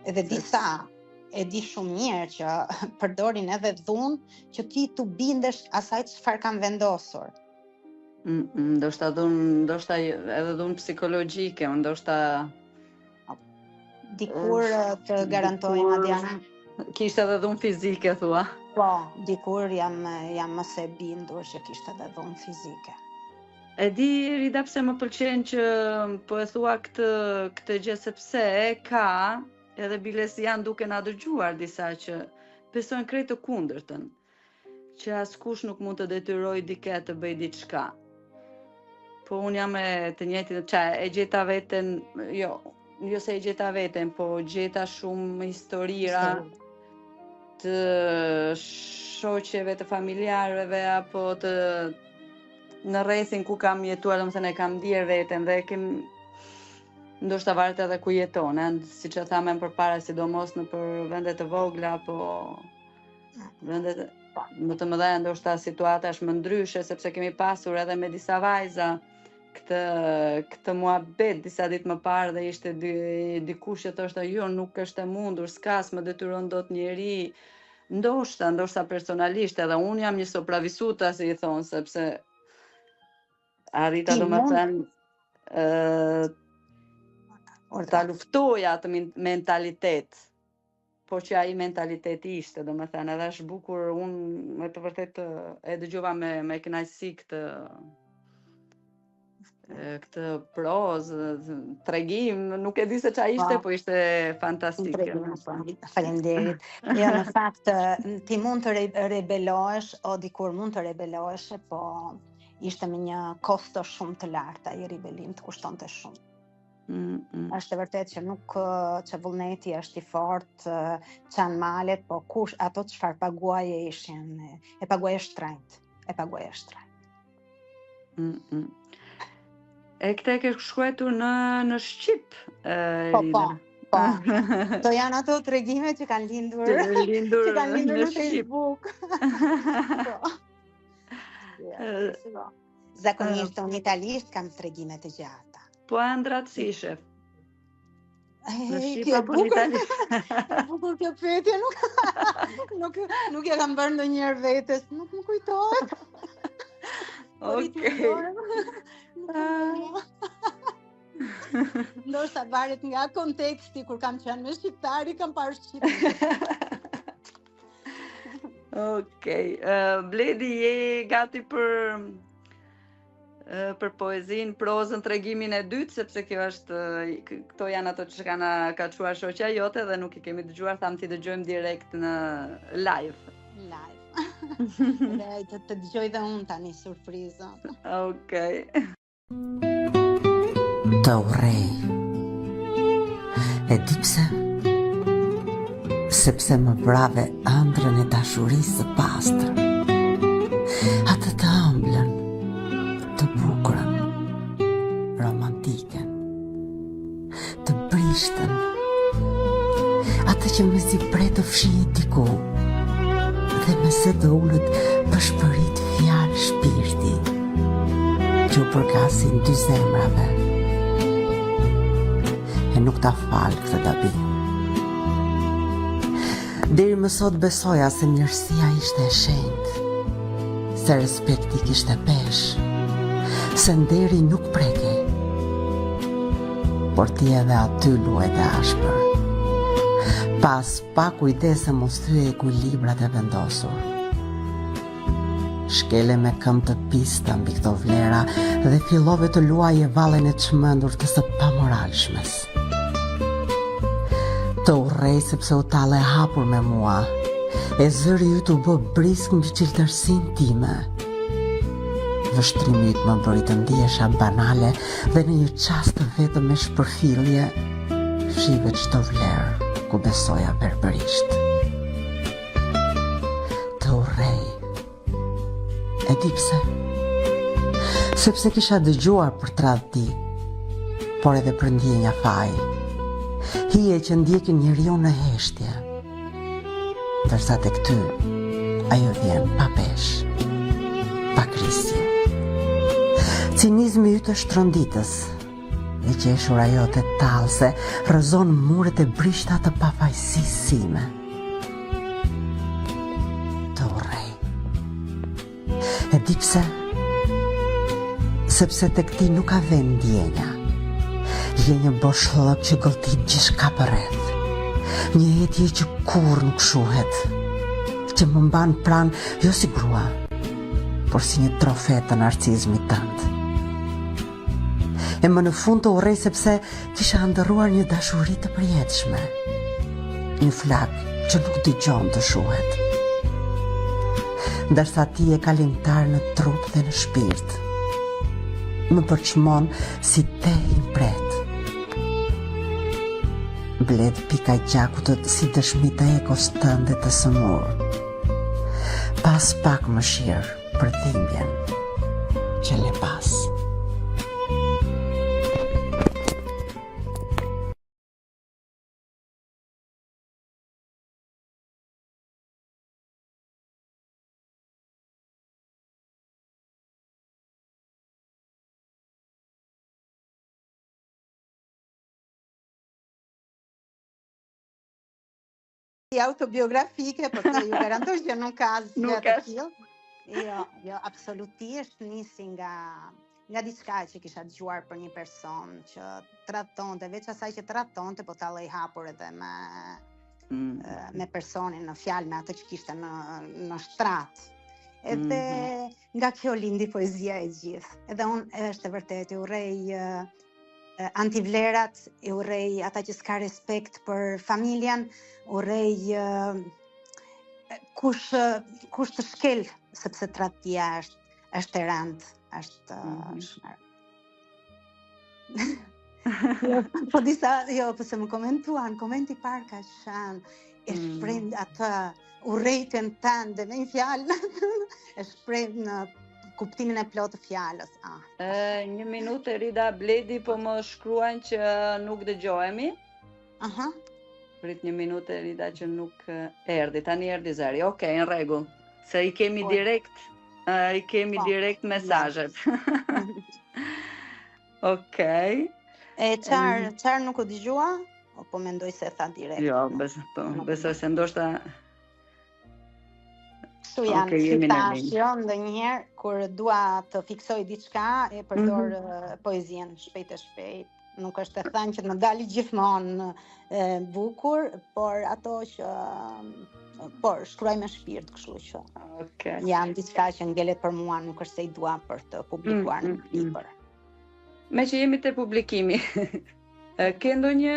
Edhe disa e di shumë mirë që përdorin edhe dhunë që ti t'u bindesh asaj çfarë kanë vendosur. Mm, mm, ndoshta dhunë, ndoshta edhe dhunë psikologjike, ndoshta dikur të garantoj Adriana. Kishte edhe dhunë fizike thua. Po, dikur jam jam më se e bindur që kishte edhe dhunë fizike. E di Rida pse më pëlqen që po e thua këtë këtë gjë sepse e ka edhe biles janë duke na dëgjuar disa që besojnë krejt të kundërtën. Që askush nuk mund të detyrojë dikë të bëjë diçka. Po unë jam e të njëjtit, ça e gjeta veten, jo, jo se e gjeta veten, po gjeta shumë historira të shoqeve, të familjarëve apo të në rrethin ku kam jetuar, domethënë e kam ndier veten dhe e kem ndoshta varet edhe ku jeton, eh, siç e thamë më përpara, sidomos nëpër vende të vogla apo Vendet më të mëdha ndoshta situata është më ndryshe sepse kemi pasur edhe me disa vajza këtë këtë muhabet disa ditë më parë dhe ishte dy, dikush që thoshte jo nuk është e mundur, s'ka s'më detyron dot njeri. Ndoshta, ndoshta personalisht edhe unë jam një sopravisuta si i thonë sepse arrita domethënë ë ta luftoja atë mentalitet Po që ai mentalitet ishte, domethënë, edhe është bukur, unë me të vërtetë e dëgjova me, me kënaqësi këtë këtë prozë, tregim, nuk e di se ça ishte, po, po ishte fantastike. Po, faleminderit. Jo, në fakt, ti mund të re rebelohesh, o dikur mund të rebelohesh, po ishte me një kosto shumë të lartë, ai rebelim të kushtonte shumë. Mm, mm. Është e vërtetë që nuk që vullneti është i fortë, çan malet, po kush ato çfarë paguaje ishin, e paguaje shtrenjtë, e paguaje shtrenjtë. Mm, mm. E këtë e ke shkruajtur në në shqip, e, Po, po, po. Këto janë ato tregime që kanë lindur, që, lindur që kanë lindur në, në Facebook. po. Ja, po. Zakonisht unë italisht kam tregime të gjata. Po ëndrrat si i shef? Në shqip apo në italisht? E bukur kjo pyetje, nuk nuk nuk ia kam bërë ndonjëherë vetes, nuk më kujtohet. Okej. Ndoshta varet nga konteksti kur kam qenë me shqiptarë, kam parë shqip. Okej, uh, Bledi je gati për për poezinë, prozën, tregimin e dytë, sepse kjo është këto janë ato që na ka çuar shoqja jote dhe nuk i kemi dëgjuar, thamë t'i dëgjojmë direkt në live. Live. dhe të, të dëgjoj dhe unë tani surprizën. Okej. Të urrej. E di pse? Sepse më vrave ëndrrën e dashurisë së pastër. Atë të ëmblën, të bukurën, romantiken. të brishtën, atë që mezi pret të fshihet diku, dhe me zë të ulët pëshpërit fjalë shpirti, që u përkasin dy zemrave, e nuk ta fal këtë gabim. Deri më sot besoja se mirësia ishte e shenjtë, se respekti kishte peshë, se nderi nuk prekej. Por ti edhe aty luajte ashpër. Pas pak kujdes se mos thyeje ekuilibrat e vendosur. Shkele me këmbë të pista mbi këto vlera dhe fillove të luaje vallen e çmendur të së pamoralshmes. Të urrej sepse u talle hapur me mua, e zëri yt u bë brisk mbi çiltërsinë time. Vështrimi yt më bëri të ndihesha banale dhe në një çast të vetëm me shpërfillje, fshive çdo vlerë ku besoja verbërisht. Të urrej. E di pse? Sepse kisha dëgjuar për tradhti. por edhe për ndjenja faji. Hije që ndjekin njeriun në heshtje, ndërsa tek ty ajo vjen pa peshë, pa krisje. Cinizmi yt është tronditës, e qeshura jote tallëse rrëzon muret e brishta të pafajësisë sime. Të urrej. E di pse? Sepse tek ti nuk ka vend ndjenja. Je një boshllëk që gëlltit gjithçka përreth. Një etje që kurrë nuk shuhet, që më mban pranë jo si grua, por si një trofe të narcizmit tënd. E më në fund të urrej sepse kisha ëndërruar një dashuri të përjetshme. Një flakë që nuk dëgjon të shuhet. Ndërsa ti je kalimtar në trup dhe në shpirt. Më përçmon si teh i mprehtë. Mbledh pika gjaku të si dëshmi të egos tënde të sëmurë. Pa aspak mëshirë. për dhimbjen që le pas. autobiografike, por të ju garantoj që nuk ka asgjë të tillë. Jo, jo, absolutisht nisi nga nga diçka që kisha dëgjuar për një person që tradhtonte, veç asaj që tradhtonte, po tallej hapur edhe me mm. me personin në fjalë, me atë që kishte në në shtrat. Edhe mm -hmm. nga kjo lindi poezia e gjithë. Edhe unë është e vërtetë, i urrej antivlerat, i urrej ata që s'ka respekt për familjen, urrej kush kush të shkel sepse tradhtia është është e rëndë, është mm -hmm. shumë e rëndë. jo, po disa, jo, po se më komentuan, komenti i parë ka qenë, e mm. shpreh mm. atë urrejtjen tënde me një fjalë, e shpreh në kuptimin e plotë të fjalës. Ah. E, një minutë Rida Bledi po më shkruan që nuk dëgjohemi. Aha. Prit një minutë Rida që nuk erdhi. Tani erdhi zëri. Okej, në rregull. Se i kemi po. direkt, i kemi po. direkt mesazhet. Okej. E çar, çar nuk u dëgjua? O, po mendoj se e tha direkt. Jo, bes, po, besoj se ndoshta Kështu janë, okay, si thash, jo, ndonjëherë, kur dua të fiksoj diçka, e përdor mm -hmm. poezien shpejt e shpejt. Nuk është e thënë që të më dali gjithmonë e bukur, por ato që por shkruaj me shpirt, kështu që. Okej. Janë diçka që ngelet për mua, nuk është se i dua për të publikuar mm, mm, në mm. libër. Meqë jemi te publikimi. Ke ndonjë,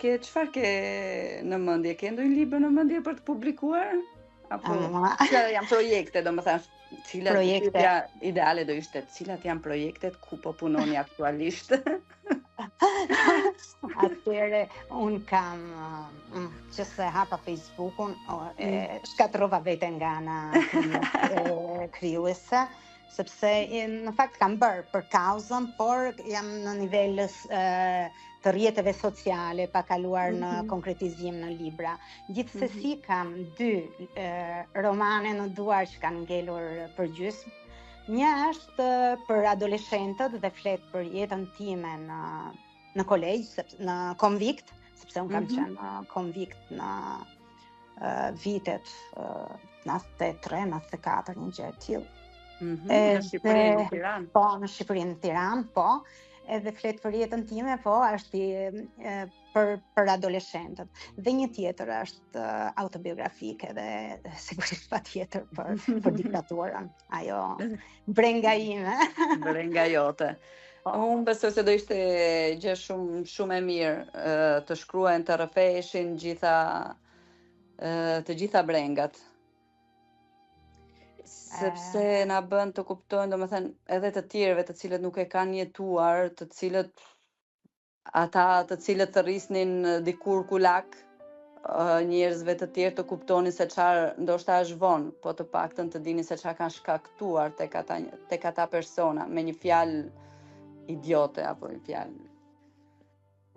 ke çfarë ke në mendje? Ke ndonjë libër në mendje për të publikuar? Apo cilat janë projekte, domethënë, cilat projekte pyetja ideale do ishte, cilat janë projektet ku po punoni aktualisht? Atëherë un kam mm, që se hapa Facebookun, e, mm. shkatërrova veten nga ana krijuese sepse në fakt kam bërë për kauzën, por jam në nivel të rrjeteve sociale, pa kaluar mm -hmm. në mhm. konkretizim në libra. Gjithsesi mm -hmm. kam dy e, romane në duar që kanë ngelur përgjysmë. Një është për adoleshentët dhe flet për jetën time në në kolegj, sepse në konvikt, sepse unë kam mm -hmm. qenë në konvikt në uh, vitet uh, 93, 94, një gjë e tillë. Mm -hmm, në Shqipëri, në Tiranë. Po, në Shqipëri, në Tiranë, po. Edhe flet për jetën time, po, është i, e, për, për adoleshentët. Dhe një tjetër është autobiografike dhe sigurisht patjetër për, për diktaturën. Ajo, brenga ime. brenga jote. Po. Unë besoj se do ishte gjë shumë shumë e mirë të shkruajnë, të rrëfeheshin gjitha të gjitha brengat. Sepse na bën të kuptojnë, domethënë, edhe të tjerëve të cilët nuk e kanë jetuar, të cilët ata të cilët thërrisnin dikur kulak, njerëzve të tjerë të kuptonin se çfarë ndoshta është vonë, po të paktën të dinin se çfarë kanë shkaktuar tek ata tek ata persona me një fjalë idiote apo një fjalë.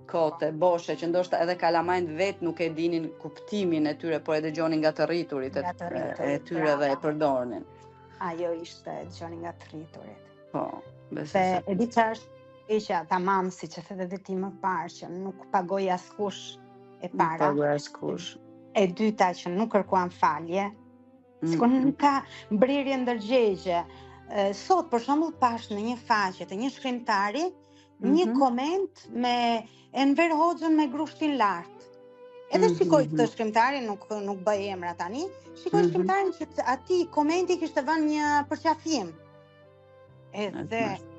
Kote, boshe, që ndoshta edhe kalamajtë vetë nuk e dinin kuptimin e tyre, por e dëgjonin nga të rriturit e, Nga të rriturit, e tyre dhe e bravo. përdornin. Ajo ishte e dëgjonin nga të rriturit. Po, besoj Se se e di çfarë është keqja, tamam siç e the edhe ti më parë që nuk pagoi askush e nuk para. pagoi askush. E dyta që nuk kërkuan falje, Mm. sikur nuk ka mbrerje ndërgjegje. E, Sot për shembull pash në një faqe të një shkrimtari një Mm -hmm. koment me Enver Hoxhën me grushtin lart. Edhe Mm shikoj këtë -hmm. shkrimtarin, nuk nuk bëj emra tani, shikoj Mm -hmm. shkrimtarin që atij komenti kishte vënë një përqafim. E Edhe tmerrshme.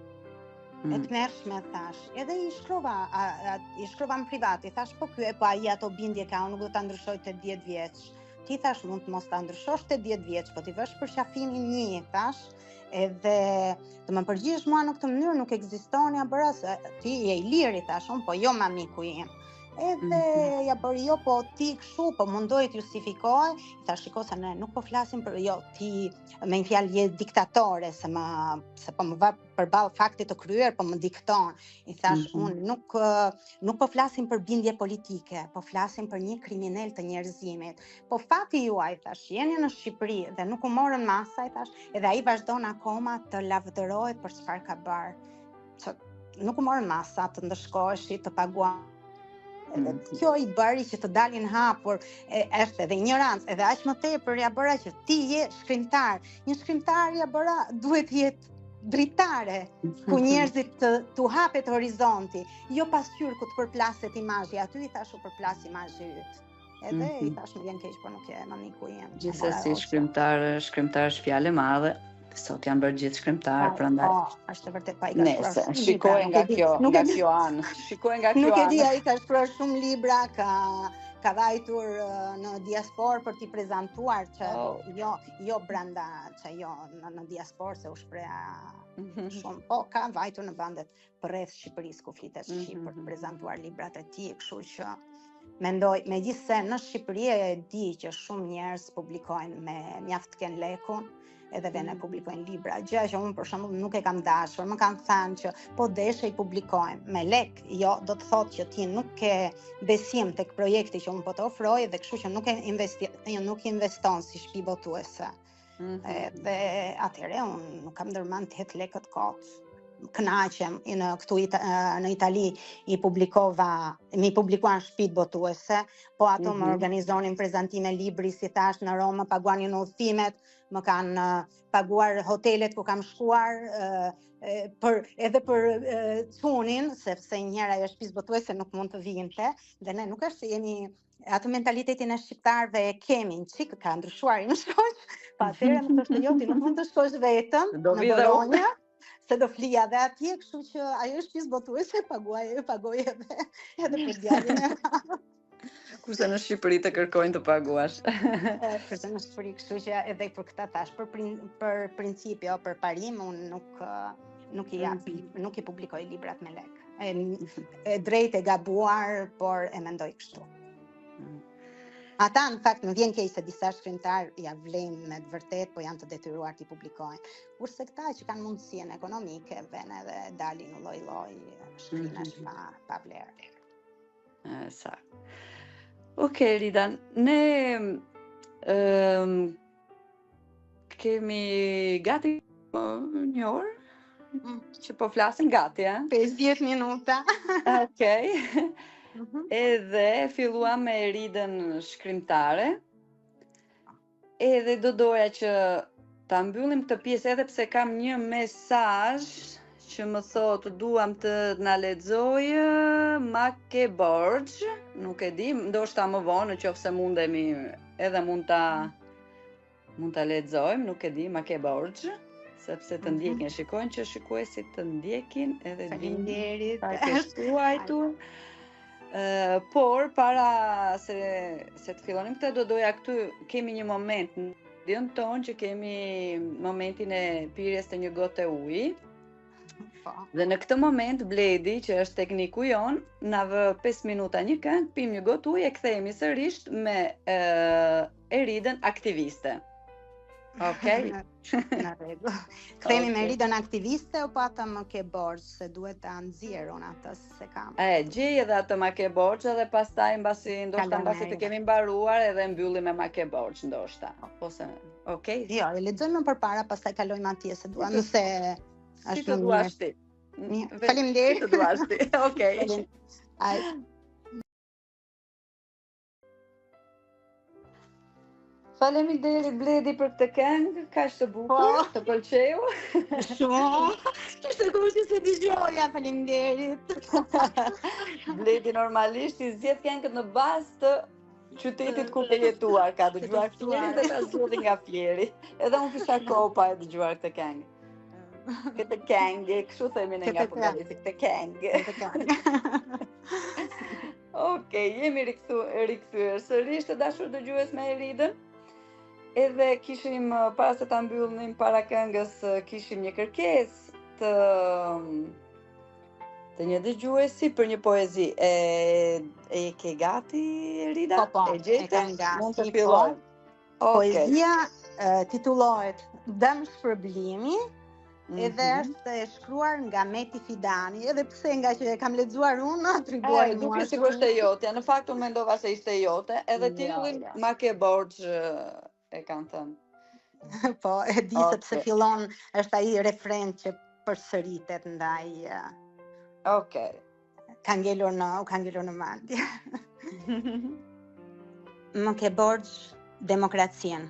e Mm. tmerrshme thash. Edhe i shkrova, a, a, i shkrova në privat, i thash po ky e po ai ato bindje ka, unë nuk do ta ndryshoj 80 vjeç. Ti thash mund të mos ta ndryshosh 80 vjeç, po ti vësh përqafimin një, thash, edhe të më përgjigjesh mua në këtë mënyrë nuk ekziston, ja bëra se ti je i lirë, i thash unë, po jo ma miku im. Edhe Mm -hmm. ja bëri jo, po ti kështu, po mundoi të justifikohej, i thash shiko se ne nuk po flasim për jo, ti me një fjalë je diktatore se më se po më vë përballë faktit të kryer, po më dikton. I thash Mm -hmm. unë nuk nuk po flasim për bindje politike, po flasim për një kriminal të njerëzimit. Po fati juaj thash, jeni në Shqipëri dhe nuk u morën masa, i thash, edhe ai vazhdon akoma të lavdërohet për çfarë ka bërë. Që nuk u morën masa, të ndëshkoheshi, të paguan Edhe Mm. kjo i bëri që të dalin hapur, e, është edhe ignorancë, edhe aq më tepër ja bëra që ti je shkrimtar. Një shkrimtar ja bëra duhet të jetë dritare, ku njerëzit të t'u hapet horizonti, jo pasqyrë ku të përplaset imazhi, aty i thash u përplas imazhi yt. Edhe mm -hmm. i thash më vjen keq, por nuk je më miku im. Gjithsesi shkrimtar, shkrimtar është fjalë e madhe. Sot janë bërë gjithë shkrimtar, po, prandaj. Po, është e vërtetë, pa i ka shkruar Nëse, shumë libra. shikoj Nuk nga e di, kjo, nuk nga e di, kjo anë. Shikoj nga kjo nuk e di, anë. ai ka shkruar shumë libra, ka ka vajtur në diasporë për t'i prezantuar që Oh. jo jo brenda, që jo në, në diasporë se u shpreha shumë, po ka vajtur në vendet përreth Shqipërisë ku flitet shqip për të prezantuar librat e tij, kështu që mendoj, megjithëse në Shqipëri e di që shumë njerëz publikojnë me mjaft kenë lekun, edhe vene publikojnë libra, gjë që unë për shembull nuk e kam dashur, më kanë thënë që po deshe i publikojmë me lek, jo, do të thotë që ti nuk ke besim tek projekti që unë po të ofroj dhe kështu që nuk e investi, jo, nuk investon si shtëpi botuese. Mm -hmm. Dhe atëherë unë nuk kam ndërmend të hedh lekët kot. Kënaqem në këtu Ita, në Itali i publikova, mi publikuan shtëpitë botuese, po ato mm -hmm. më organizonin prezantime libri, si thash në Romë, paguanin udhëtimet, më kanë paguar hotelet ku kam shkuar, për edhe për cunin, sepse një herë ajo shtëpisë botuese nuk mund të vinte, dhe ne nuk është se jemi atë mentalitetin e shqiptarëve e kemi, një çik ka ndryshuar im shoq, pa atëherë më thoshte jo ti nuk mund të shkosh vetëm Do në vi dhe unë. Bologna, se do flija dhe atje, kështu që ajo shtëpisë botuese paguaj, pagoi edhe edhe për djalin e Kurse në Shqipëri të kërkojnë të paguash. Kurse në Shqipëri, kështu që edhe për këtë thash, për prin, për princip, jo për parim, unë nuk nuk i jap, mm -hmm. nuk i publikoj librat me lek. E, e drejtë e gabuar, por e mendoj kështu. Mm. Ata në fakt më vjen keq se disa shkrimtar ja vlejnë me të vërtet, po janë të detyruar t'i publikojnë. Kurse këta që kanë mundësinë ekonomike, vënë edhe dalin lloj-lloj shkrimesh mm -hmm. pa pa vlerë. E, sa. Okej, Rida, ne ëm kemi gati po, një orë Mm. që po flasim gati, e? 50 minuta. Okej. Mhm. Edhe filluam me Ridën shkrimtare. Edhe do doja që ta mbyllim këtë pjesë edhe pse kam një mesazh që më thotë duam të na lexojë ma ke borxh, nuk e di, ndoshta më vonë në qoftë se mundemi edhe mund ta mund ta lexojmë, nuk e di, ma ke borxh, sepse të Mhm. ndjekin, shikojnë që shikuesit të ndjekin edhe të vinë Faleminderit. pa ke shkruajtur. Ë, por para se se të fillonim këtë do doja këtu kemi një moment në radion tonë që kemi momentin e pirjes të një gote uji. Po. Dhe në këtë moment Bledi, që është tekniku jon, na vë 5 minuta një këngë, pim një gotë ujë e kthehemi sërish me ë Eridën aktiviste. Okej. Në rregull. Kthehemi okay. me Ridën aktiviste apo atë më ke borxh se duhet ta nxjerr unë atë se kam. E gjej edhe atë ma ke borxh edhe pastaj mbasi ndoshta mbasi të kemi mbaruar edhe mbyllim me ma ke borxh ndoshta. Ose okay. Jo, e lexojmë më përpara pastaj kalojmë atje se dua nëse është si të duash ti. Mirë. Faleminderit. Si të duash ti. Okej. Ai. Faleminderit Bledi për këtë këngë, kaq të bukur, po. të pëlqeu. Shumë. Kishte kohë që s'e dëgjoja, faleminderit. Bledi normalisht i zgjedh këngët në bazë të qytetit ku ke jetuar, ka dëgjuar Fierin dhe ta zgjodhi nga Fieri. Edhe unë kisha kohë pa e dëgjuar këtë këngë. Këtë këngë, kështu themi ne nga Pogradeci, këtë këngë. Këtë këngë. Ok, jemi rikthu, rikthyer sërish të dashur dëgjues me Eridën. Edhe kishim eh, para se ta mbyllnim para këngës, eh, kishim një kërkesë të të një dëgjuesi për një poezi. E e ke gati Erida? Po, po, e gjete? E kam gati. Mund të po. fillojmë. Okay. Poezia titullohet Dëmshpërblimi mm -hmm. edhe mhm. është e shkruar nga Meti Fidani, edhe pse nga që e kam lexuar unë, atribuoj mua. Duket sikur është e jotja. Në fakt unë mendova se ishte e jote, edhe jo, titullin jo. Ma ke borxh e kanë thënë. po, e di okay. sepse fillon është ai refren që përsëritet ndaj. Okej. Okay. Ka ngelur në, u ka ngelur në mendje. Më ke borxh demokracinë,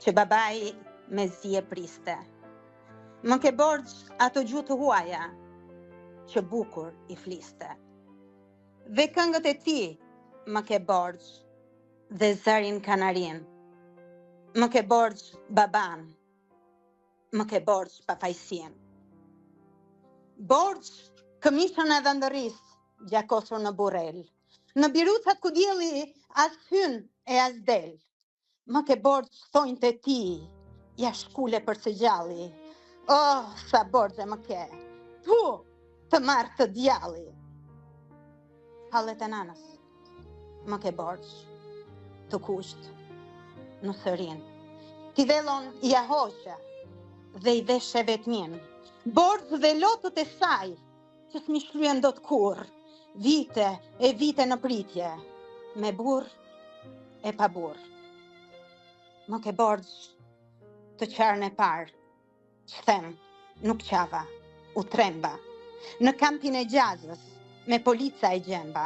që babai mezi e priste. Më ke borxh ato gjuhë të huaja, që bukur i fliste. Dhe këngët e tij më ke borxh dhe zërin kanarinë. Më ke borxh babanë, Më ke borxh pafajësinë. Borxh këmishën e dhëndërisë, gjakosur në Burrel. Në birucat ku dielli as hyn e as del. Më ke borxh thonjtë e tij, ia shkule për së gjalli. Oh, sa borxhe më ke. Tu, të marrtë djalli. Hallet e nanës. Më ke borxh të kuqtë nusërinë. Ti vellon ia hoqe dhe i veshe vetminë. Borxh dhe lotët e saj që s'm'i shlyen dot kurrë. Vite e vite në pritje, me burrë e pa burrë. Më ke borxh të qarën e parë, Ç'them, nuk qava, u tremba. Në kampin e Gjazës, me polica e gjemba.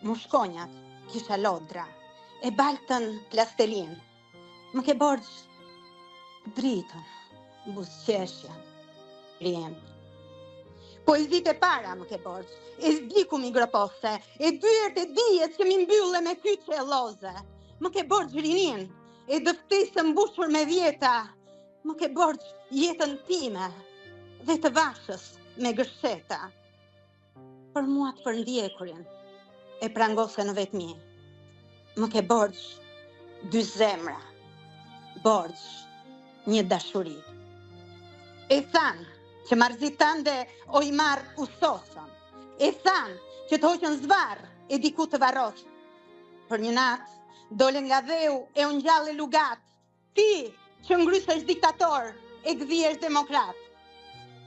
Mushkonjat, kisha lodra, e baltën plastelinë. Më ke borxh dritën, buzëqeshjen, rinë. Poezitë e para më ke borxh, e diku m'i gropose, e dyert e dijes që m'i mbylle me kyçe e lloze. Më ke borxh rininë, e dëftesën mbushur me vjeta, Më ke borxh jetën time dhe të vashës me gërsheta. Për mua të përndjekurin e prangose në vetmi. Më ke borxh dy zemra, borxh një dashuri. E thanë që marrëzitë tënde o i marrë u sosën. E thanë që të hoqën zvarrë e diku të varrosën. Për një natë, dole nga dheu e u ngjalle lugat, Ti, që ngrysesh diktator e gdhihesh demokrat.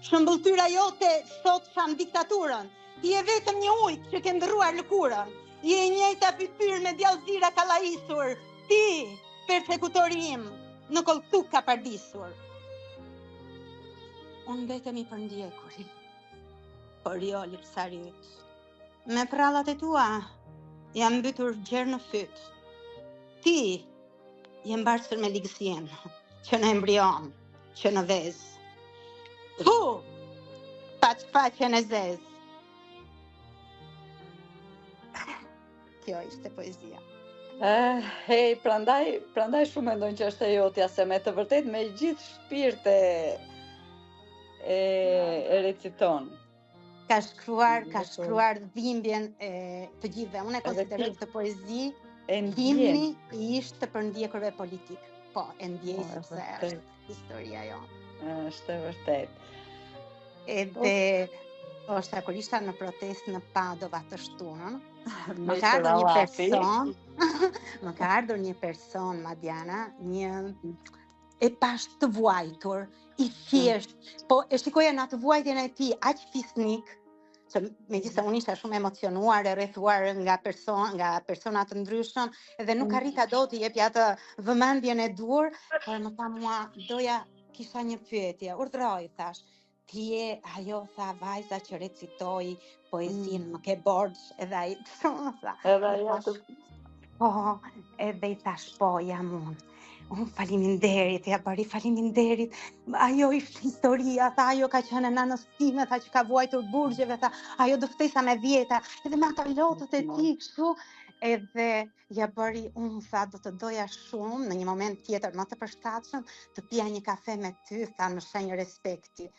Shëmbëlltyra jote sot shan diktaturën. Ti je vetëm një ujk që ke ndërruar lëkurën. Je e njëjta fytyrë me djallëzira kallaisur. Ti, persekutori im, në kolltuk kapardisur. Unë mbetem i përndjekuri, por jo lypsari yt. Me prrallat e tua jam mbytur gjer në fyt. Ti je mbarsur me ligësinë, që në embrion, që në vezë. Pu, paç faqen e zezë. Kjo ishte poezia. Eh, hej, prandaj, prandaj shumë mendojnë që është e jotja, se me të vërtetë me gjithë shpirt e, e, e reciton. Ka shkruar, ka shkruar dhimbjen e të gjithëve. Unë e konsideroj këtë poezi e himni i ish të përndjekurve politikë. Po, e ndjej po, sepse është historia jonë. Është e vërtetë. Edhe po, është kur isha në protestë në Padova të shtunën, më ka ardhur një person, më ka ardhur një person Madiana, një. E pashë të vuajtur, i thjeshtë, mm. po e shikoja në atë vuajtjen e tij aq fisnik, që megjithëse unë isha shumë emocionuar e rrethuar nga person nga persona të ndryshëm dhe nuk mm. arrita dot t'i jepja atë vëmendjen e duhur, por më tha mua, doja kisha një pyetje, urdhëro i thashë, ti je ajo tha vajza që recitoi poezinë, mm. më ke borxh edhe ai, më tha. Edhe ajo të Po, edhe i thashë po, jam unë. Unë faliminderit, ia bëri faliminderit. Ajo ishte historia, tha, ajo ka qenë e nanës time, tha që ka vuajtur burgjeve, tha, ajo dëftesa me dhjeta, edhe me ata lotët e tij, kështu, edhe ia bëri unë, tha, do të doja shumë, në një moment tjetër më të përshtatshëm, të pija një kafe me ty, tha, në shenjë respekti.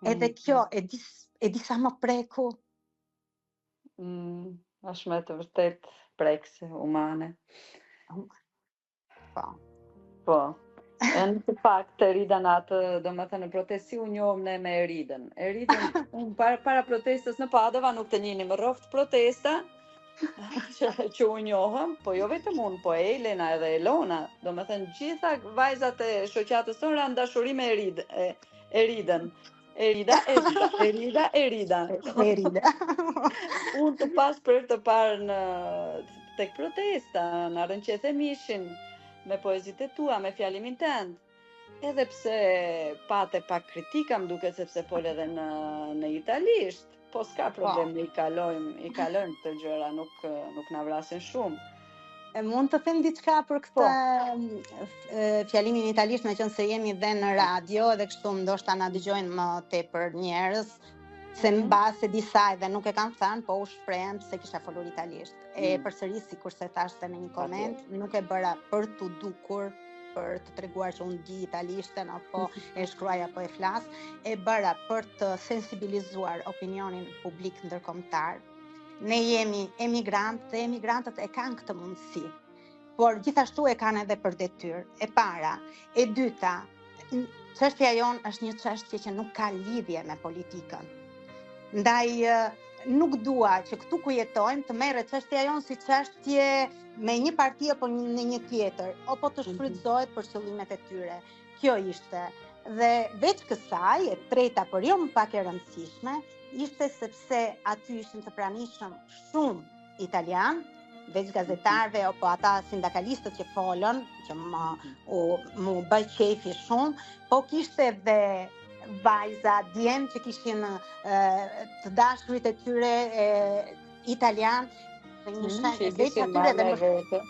Edhe mm. kjo, e di, e di sa më preku. Mm, është me të vërtetë prekëse, humane. Po. Po. E në fakt, Erida në atë, domethënë, në protestë, si u njohëm ne me Eridën. Eridën, unë para, para protestës në Padova, nuk të njihnim, rroftë protesta, që, që u njohëm, po jo vetëm unë, po Elena edhe Elona, domethënë, gjitha vajzat e shoqatës sonë ranë në dashuri me Erid, e, Eridën. Erida, Erida, Erida, Erida. Erida. Unë të pashë për herë të parë në tek protesta, na rrënqethe mishin me poezitë e tua, me fjalimin tënd. Edhe pse pate pak kritika, më duket sepse fole edhe në në italisht, po s'ka po. problem, ne i kalojmë, i kalojmë këto gjëra, nuk nuk na vrasin shumë. E mund të them diçka për këtë po. fjalimin italisht, meqenëse jemi dhe në radio edhe kështu ndoshta na dëgjojnë më tepër njerëz, se mhm. mbase disa edhe nuk e kanë thënë, po u shprehen pse kisha folur italisht. E mm. përsëris sikurse thashë dhe në një koment, nuk e bëra për t'u dukur për të treguar që unë di italishten apo e shkruaj apo e flas, e bëra për të sensibilizuar opinionin publik ndërkombëtar Ne jemi emigrantë dhe emigrantët e kanë këtë mundësi, por gjithashtu e kanë edhe për detyrë. E para, e dyta, çështja jonë është një çështje që nuk ka lidhje me politikën. Ndaj nuk dua që këtu ku jetojmë të merret çështja jonë si çështje me një parti apo në një tjetër, apo të mhm. shfrytëzohet për qëllimet e tyre. Kjo ishte. Dhe veç kësaj, e treta, por jo më pak e rëndësishme, ishte sepse aty ishin të pranishëm shumë italianë, veç gazetarëve apo ata sindikalistët që folën, që më u m'u bë qejfi shumë, po kishte edhe vajza, djem që kishin e, të dashurit e tyre e, italianë, dhe një mm, shenjë veç atyre dhe më,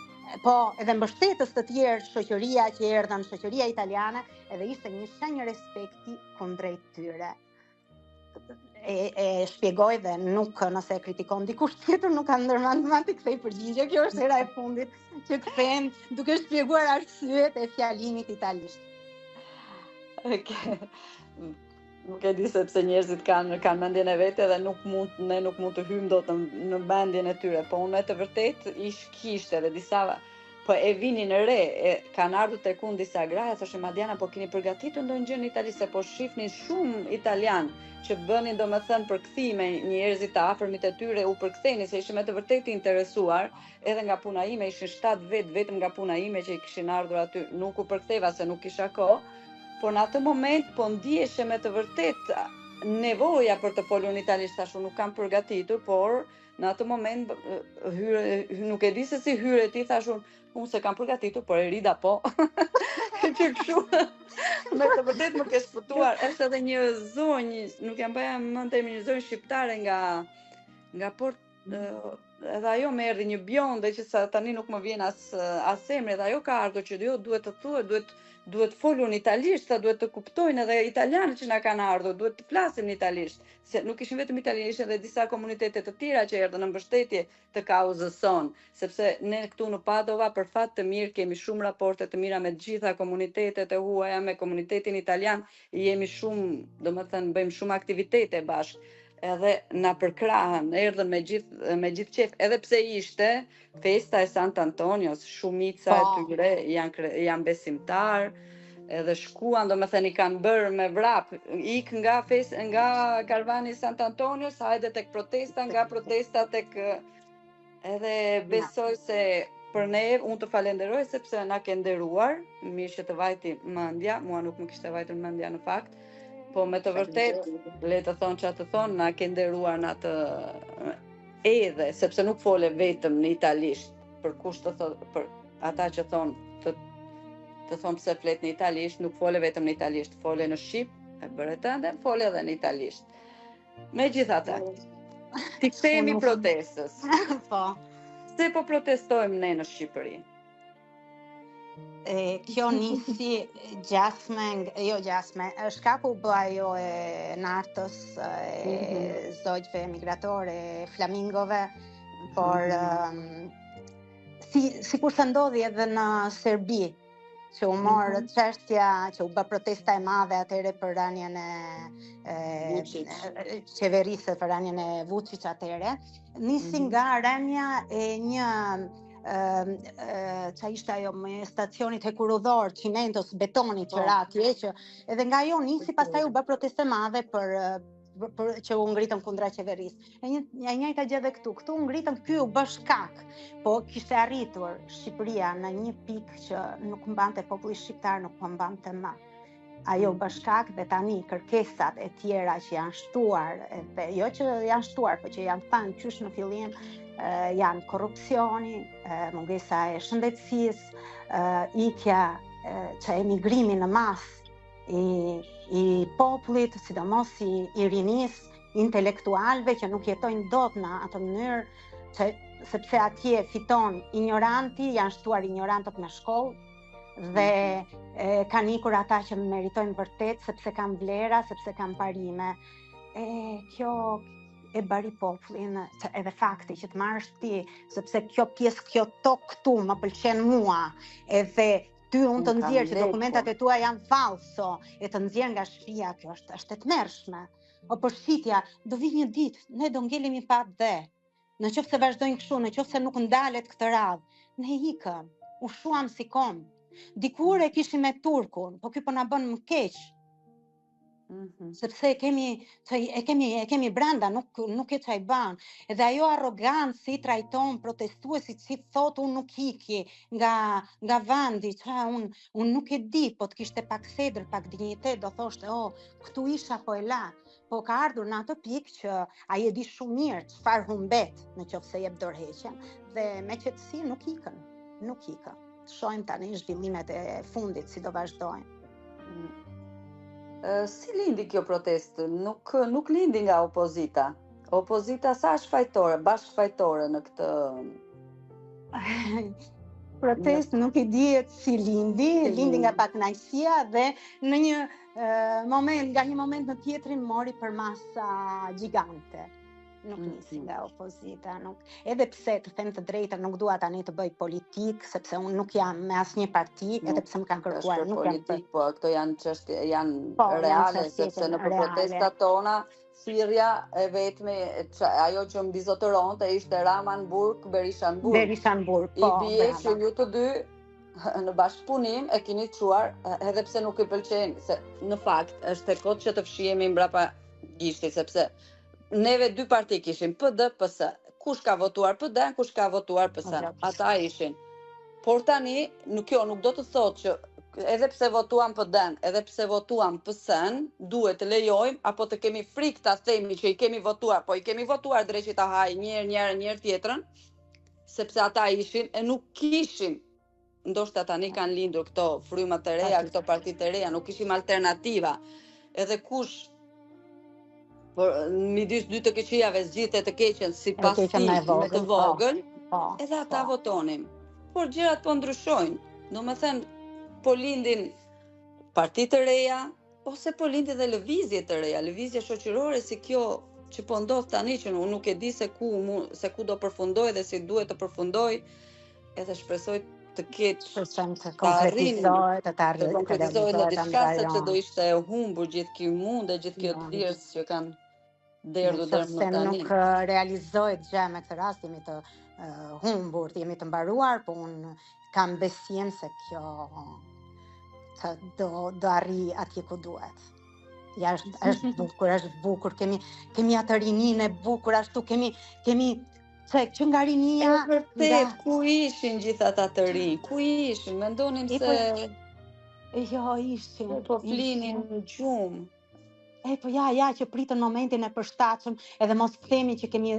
po, edhe mbështetës të tjerë shoqëria që erdhën, shoqëria italiane, edhe ishte një shenjë respekti kundrejt tyre. E, e shpjegoj dhe nuk nëse e kritikon dikush tjetër nuk kam ndërmend më të kthej përgjigje. Kjo është hera e fundit që kthehem duke shpjeguar arsyet e fjalimit italisht. Okay. Nuk e di sepse njerëzit kanë kanë mendjen e vet edhe nuk mund ne nuk mund të hyjmë dot në, në mendjen e tyre, po unë me të vërtetë ish kishte edhe disa po e vinin re, e, kanë ardhur tek unë disa gra e thoshin Madiana, po keni përgatitur ndonjë gjë në italisht se po shifnin shumë italianë që bënin domethënë përkthime njerëzit të afërmit e tyre u përkthenin se ishin me të vërtetë të interesuar edhe nga puna ime ishin 7 vetë vetëm nga puna ime që i kishin ardhur aty nuk u përktheva se nuk kisha kohë por në atë moment po ndiheshe me të vërtetë nevoja për të folur në italisht thashë unë nuk kam përgatitur por Në atë moment hyre, nuk e di se si hyre ti, thashë unë, unë s'e kam përgatitur, por Erida po. Që kështu, me të vërtetë më ke shpëtuar. Është edhe një zonjë, nuk ia mbaja mend emrin, një zonjë shqiptare nga nga port edhe ajo më erdhi një bjonde që sa tani nuk më vjen as as emri, edhe ajo ka ardhur që jo duhet të thuhet, duhet duhet folur në italisht, sa duhet të kuptojnë edhe italianët që na kanë ardhur, duhet të flasim në italisht. se nuk ishin vetëm italianë, ishin edhe disa komunitete të tjera që erdhën në mbështetje të kauzës sonë, sepse ne këtu në Padova për fat të mirë kemi shumë raporte të mira me të gjitha komunitetet e huaja, me komunitetin italian, jemi shumë, domethënë bëjmë shumë aktivitete bashkë edhe na përkrahën, erdhën me gjithë me gjithë qejf, edhe pse ishte Festa e Sant Antonios, shumica e po. tyre janë janë besimtarë, edhe shkuan, domethënë i kanë bërë me vrap, ik nga fest, nga karvani i Sant Antonios, hajde tek protesta, nga protesta tek edhe besoj se Për ne, unë të falenderoj sepse na ke nderuar, mirë që të vajti mendja, mua nuk më kishte vajtur mendja në fakt, po me të vërtetë, le të thonë ça të thonë, na ke nderuar në atë edhe, sepse nuk fole vetëm në italisht, për kush të thotë, për ata që thonë të të thonë pse flet në italisht, nuk fole vetëm në italisht, fole në shqip, e bëre tënde, fole edhe në italisht. Megjithatë, t'i kthehemi protestës. Po. Pse po protestojmë ne në Shqipëri? E, kjo nisi gjasme, jo gjasme, shkaku u bë ajo e Nartës, e mm -hmm. zogjve migratore, e flamingove, por mm -hmm. um, si, sikurse ndodhi edhe në Serbi, që u mor mm -hmm. çështja, që u bë protesta e madhe atëherë për rënien e, e qeverisë për rënien e Vučić atëherë, nisi mm -hmm. nga rënia e një ë ça ishte ajo me stacionit hekurudhor, çimentos, betonit që po. ra atje që edhe nga ajo nisi pastaj u bë protestë e madhe për për, për që u ngritën kundra qeverisë. E një e njëjta gjë edhe këtu. Këtu u ngritën, ky u bë shkak. Po kishte arritur Shqipëria në një pikë që nuk mbante populli shqiptar, nuk po mbante më. Ajo u bë shkak dhe tani kërkesat e tjera që janë shtuar, edhe jo që janë shtuar, po që janë thënë qysh në fillim, janë korrupsioni, mungesa e shëndetësisë, ikja që emigrimi në masë i, i popullit, sidomos i, i rinisë, intelektualëve që nuk jetojnë dot në atë mënyrë, që, sepse atje fiton injoranti, janë shtuar injorantët me shkollë, dhe mhm. e, kanë ikur ata që meritojnë vërtet, sepse kanë vlera, sepse kanë parime. E, kjo e bëri popullin, edhe fakti që të marrësh ti, sepse kjo pjesë, kjo tokë këtu më pëlqen mua, edhe Ty unë të nxjerr që dokumentat e tua janë falso, e të nxjerr nga shtëpia, kjo është është e tmerrshme. O për shitja, do vi një ditë, ne do ngelemi pa dhe. Në qoftë se vazhdojnë kështu, në qoftë se nuk ndalet këtë radhë, ne ikëm, u shuam si komb. Dikur e kishim me turkun, po ky po na bën më keq. Mm -hmm. Sepse e kemi e kemi e kemi brenda, nuk nuk e ça i ban. Edhe ajo arrogancë si trajton protestuesit, si thotë unë nuk iki nga nga vendi, ça unë unë nuk e di, po të kishte pak sedër, pak dinjitet, do thoshte, oh, këtu isha po e la. Po ka ardhur në atë pikë që ai e di shumë mirë çfarë humbet në qoftë se jep dorëheqjen dhe me qetësi nuk ikën, nuk ikën. Shohim tani zhvillimet e fundit si do vazhdojnë. Si lindi kjo protestë? Nuk nuk lindi nga opozita. Opozita sa është fajtore, bashkëfajtore në këtë protestë nuk i dihet si lindi, lindi nga pakënaqësia dhe në një moment, nga një moment në tjetrin mori përmasa gjigante. nuk mm, nisi mm. nga opozita, nuk. Edhe pse të them të drejtën, nuk dua tani të bëj politikë, sepse unë nuk jam me asnjë parti, edhe pse më kanë kërkuar, nuk jam politikë, po këto janë çështje, janë po, reale, janë sepse në protestat tona thirrja e vetme që, ajo që mbizotëronte ishte Rama në burg, Berisha në burg. Berisha në burg, po. I bie që ju të dy në bashkëpunim e keni çuar, edhe pse nuk i pëlqen, se në fakt është e kotë që të fshihemi mbrapa gishtit, sepse Neve dy parti kishim, PD, PS. Kush ka votuar PD, kush ka votuar PS. Ata ishin. Por tani, nuk kjo nuk do të thotë që edhe pse votuam PD-n, edhe pse votuam PS-n, duhet të lejojmë apo të kemi frikë ta themi që i kemi votuar, po i kemi votuar dreqi ta hajë një herë një herë një herë tjetrën, sepse ata ishin e nuk kishim ndoshta tani kanë lindur këto fryma të reja, këto parti të reja, nuk kishim alternativa. Edhe kush por midis dy të këqijave zgjidhte të keqen sipas tij me të po. vogël, po, edhe ata po. votonim. Por gjërat po ndryshojnë. Domethënë, po lindin parti të reja, Ose po lindin dhe lëvizje të reja, lëvizje shoqërore si kjo që po ndodh tani që unë nuk e di se ku se ku do përfundojë dhe si duhet të përfundojë, edhe shpresoj të ketë shpresojmë të konkretizohet, të arrijë të konkretizohet në diçka sepse do ishte e humbur gjithë ky mund e gjithë kjo djersë që kanë derdhur deri më tani. Nuk realizohet gjë me këtë rast, jemi të uh, humbur, jemi të mbaruar, po unë kam besim se kjo të do do arrijë atje ku duhet. Ja është është bukur, është bukur. Kemi kemi atë rininë e bukur, ashtu kemi kemi. Se që nga rinia... E vërtet, nga... ku ishin gjithë ata të rinj? Ku ishin? Mendonim se... Po, jo, ishin. Po flinin në gjumë. E po ja, ja që pritën momentin e përshtatshëm, edhe mos themi që kemi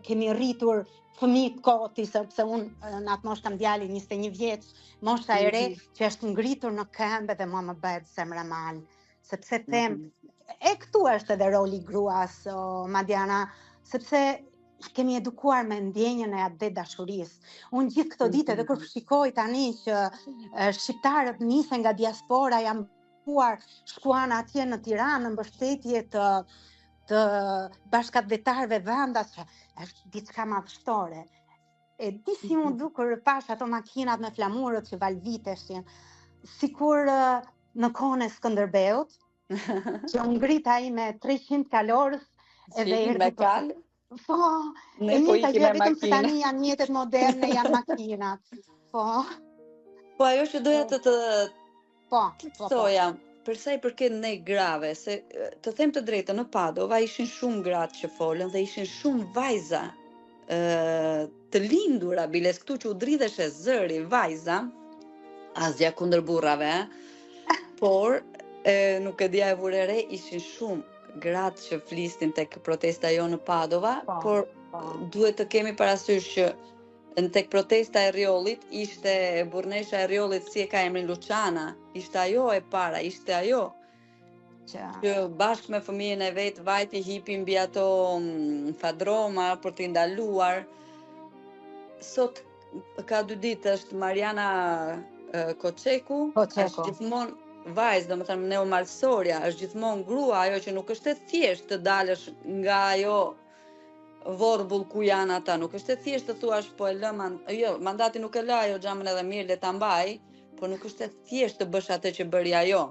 kemi rritur fëmijë koti, sepse unë në atë moshë kam djalin 21 vjeç, mosha e re mm -hmm. që është ngritur në këmbë dhe mua më bëhet zemra mal, sepse them, mm -hmm. e këtu është edhe roli i gruas, o, Madiana, sepse kemi edukuar me ndjenjën e atdhedashurisë. Unë gjithë këto ditë edhe kur mhm. shikoj tani që shqiptarët nisen nga diaspora, janë shkuar, shkuan atje në Tiranë në mbështetje të të bashkatdhetarëve vendas, që është diçka madhështore. E di si m'u mhm. duk kur pashë ato makinat me flamurët që valviteshin, sikur në kohën e Skënderbeut, që u ngrit ai me 300 kalorës edhe erdhi me kalë. Po, ne po ikim me vetëm se tani janë mjetet moderne, janë makinat. Po. Po ajo që doja të të po, të po, po. thoja, për sa i përket ne grave, se të them të drejtën në Padova ishin shumë gratë që folën dhe ishin shumë vajza ë të lindura biles këtu që u dridheshe zëri vajza, asgjë kundër burrave, por e, nuk e di a e vure re, ishin shumë gratë që flisnin tek protesta jonë në Padova, po, por po. duhet të kemi parasysh që në tek protesta e Rrjollit ishte burrnesha e Rrjollit si e ka emrin Luçana, ishte ajo e para, ishte ajo që, që bashkë me fëmijën e vet vajti hipi mbi ato mm, fadroma për t'i ndaluar. Sot ka dy ditë është Mariana Koçeku, Koçeku. është gjithmonë vajzë, domethënë neomalsorja, është gjithmonë grua, ajo që nuk është e thjeshtë të dalësh nga ajo vorbull ku janë ata, nuk është e thjeshtë të thuash po e lë man... jo, mandati nuk e lë ajo xhamën edhe mirë le ta mbaj, po nuk është e thjeshtë të bësh atë që bëri ajo.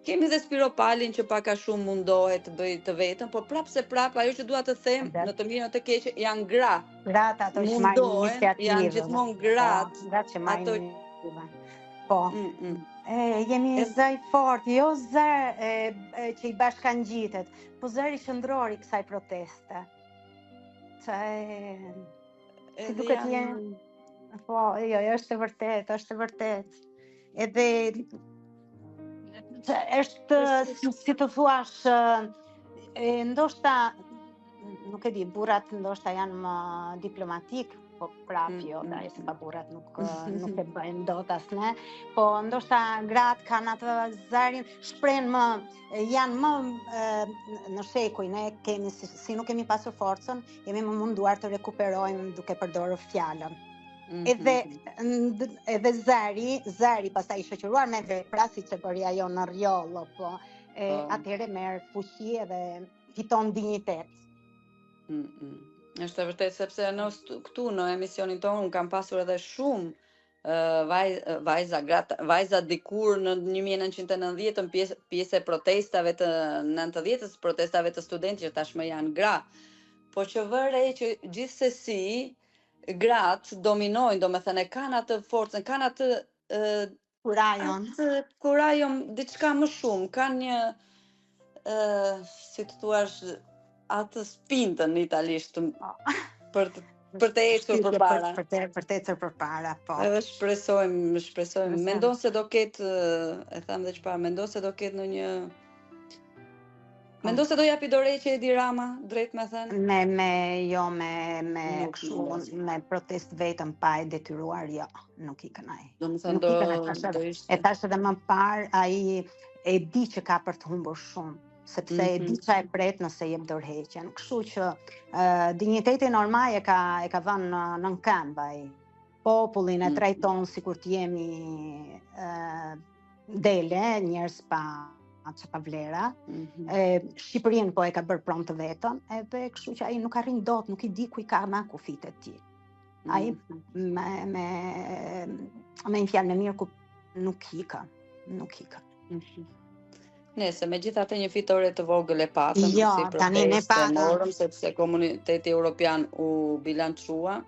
Kemi dhe Spiropalin që pak a shumë mundohet të bëjë të vetën, por prapë se prapë ajo që dua të them, në të mirë në të keqe, janë gra. Gratë ato që marrin iniciativën. Janë gjithmonë po, gratë. Gratë që marrin ato... Po. Mm -mm. E, jemi e... zë i fortë, jo zë e, e, që i bashkangjitet, po zëri qendror i kësaj proteste. Që e, Si duket janë... Po, jo, jo, është e vërtetë, është e vërtetë. Edhe është si, si të thuash, e, ndoshta nuk e di, burrat ndoshta janë më diplomatik, po prapë mm, jo, mm. da, se pa burrat nuk nuk e bëjmë dot as ne, po ndoshta gratë kanë atë zërin, shprehen më janë më e, në shekuj, ne kemi si, si nuk kemi pasur forcën, jemi më munduar të rekuperojmë duke përdorur fjalën. Mm -hmm. Edhe edhe zëri, zëri pastaj i shoqëruar me vepra siç e bëri ajo në Rrjoll, po e po. atëherë merr fuqi edhe fiton dinjitet. Mm -hmm. Është e vërtetë sepse në këtu në emisionin tonë unë kam pasur edhe shumë vaj, vajza, gratë, vajza dikur në 1990-ën pjesë, pjesë e protestave të 90-ës, protestave të studentëve që tashmë janë gra. Po që vë re që gjithsesi gratë dominojnë, domethënë e kanë atë forcën, kanë atë kurajon. Atë kurajon diçka më shumë, kanë një ë si të thuash atë spintën në italisht po. për të për të ecur përpara. Për, për të për të ecur përpara, po. Edhe shpresojmë, shpresojmë. Mendon se do ketë, e thamë dhe çfarë, mendon se do ketë ndonjë Mendon se do japi dorëheqje Edi Rama, drejt me thënë? Me, me, jo, me, me, kështu, me protestë vetëm pa e detyruar, jo, nuk ikën ai. Domethënë do, do ishte. E thashë edhe më parë, ai e di që ka për të humbur shumë, sepse mm -hmm. e di mhm. ça e pret nëse jep dorëheqjen. Kështu që uh, dinjitetin normal e ka e ka vënë në, në këmbë ai. Popullin e mm -hmm. trajton sikur të jemi uh, dele, njerëz pa që pa vlera. Mm -hmm. e, Shqipërinë po e ka bërë pronë të vetën, edhe kështu që ai nuk arrin dot, nuk i di ku i ka më kufijtë e tij. Ai mm -hmm. me me me një fjalë me mirë ku nuk ikën, nuk ikën. Mm -hmm. Nëse megjithatë një fitore të vogël e patëm, jo, si tani ne patëm. Morëm sepse komuniteti europian u bilancua.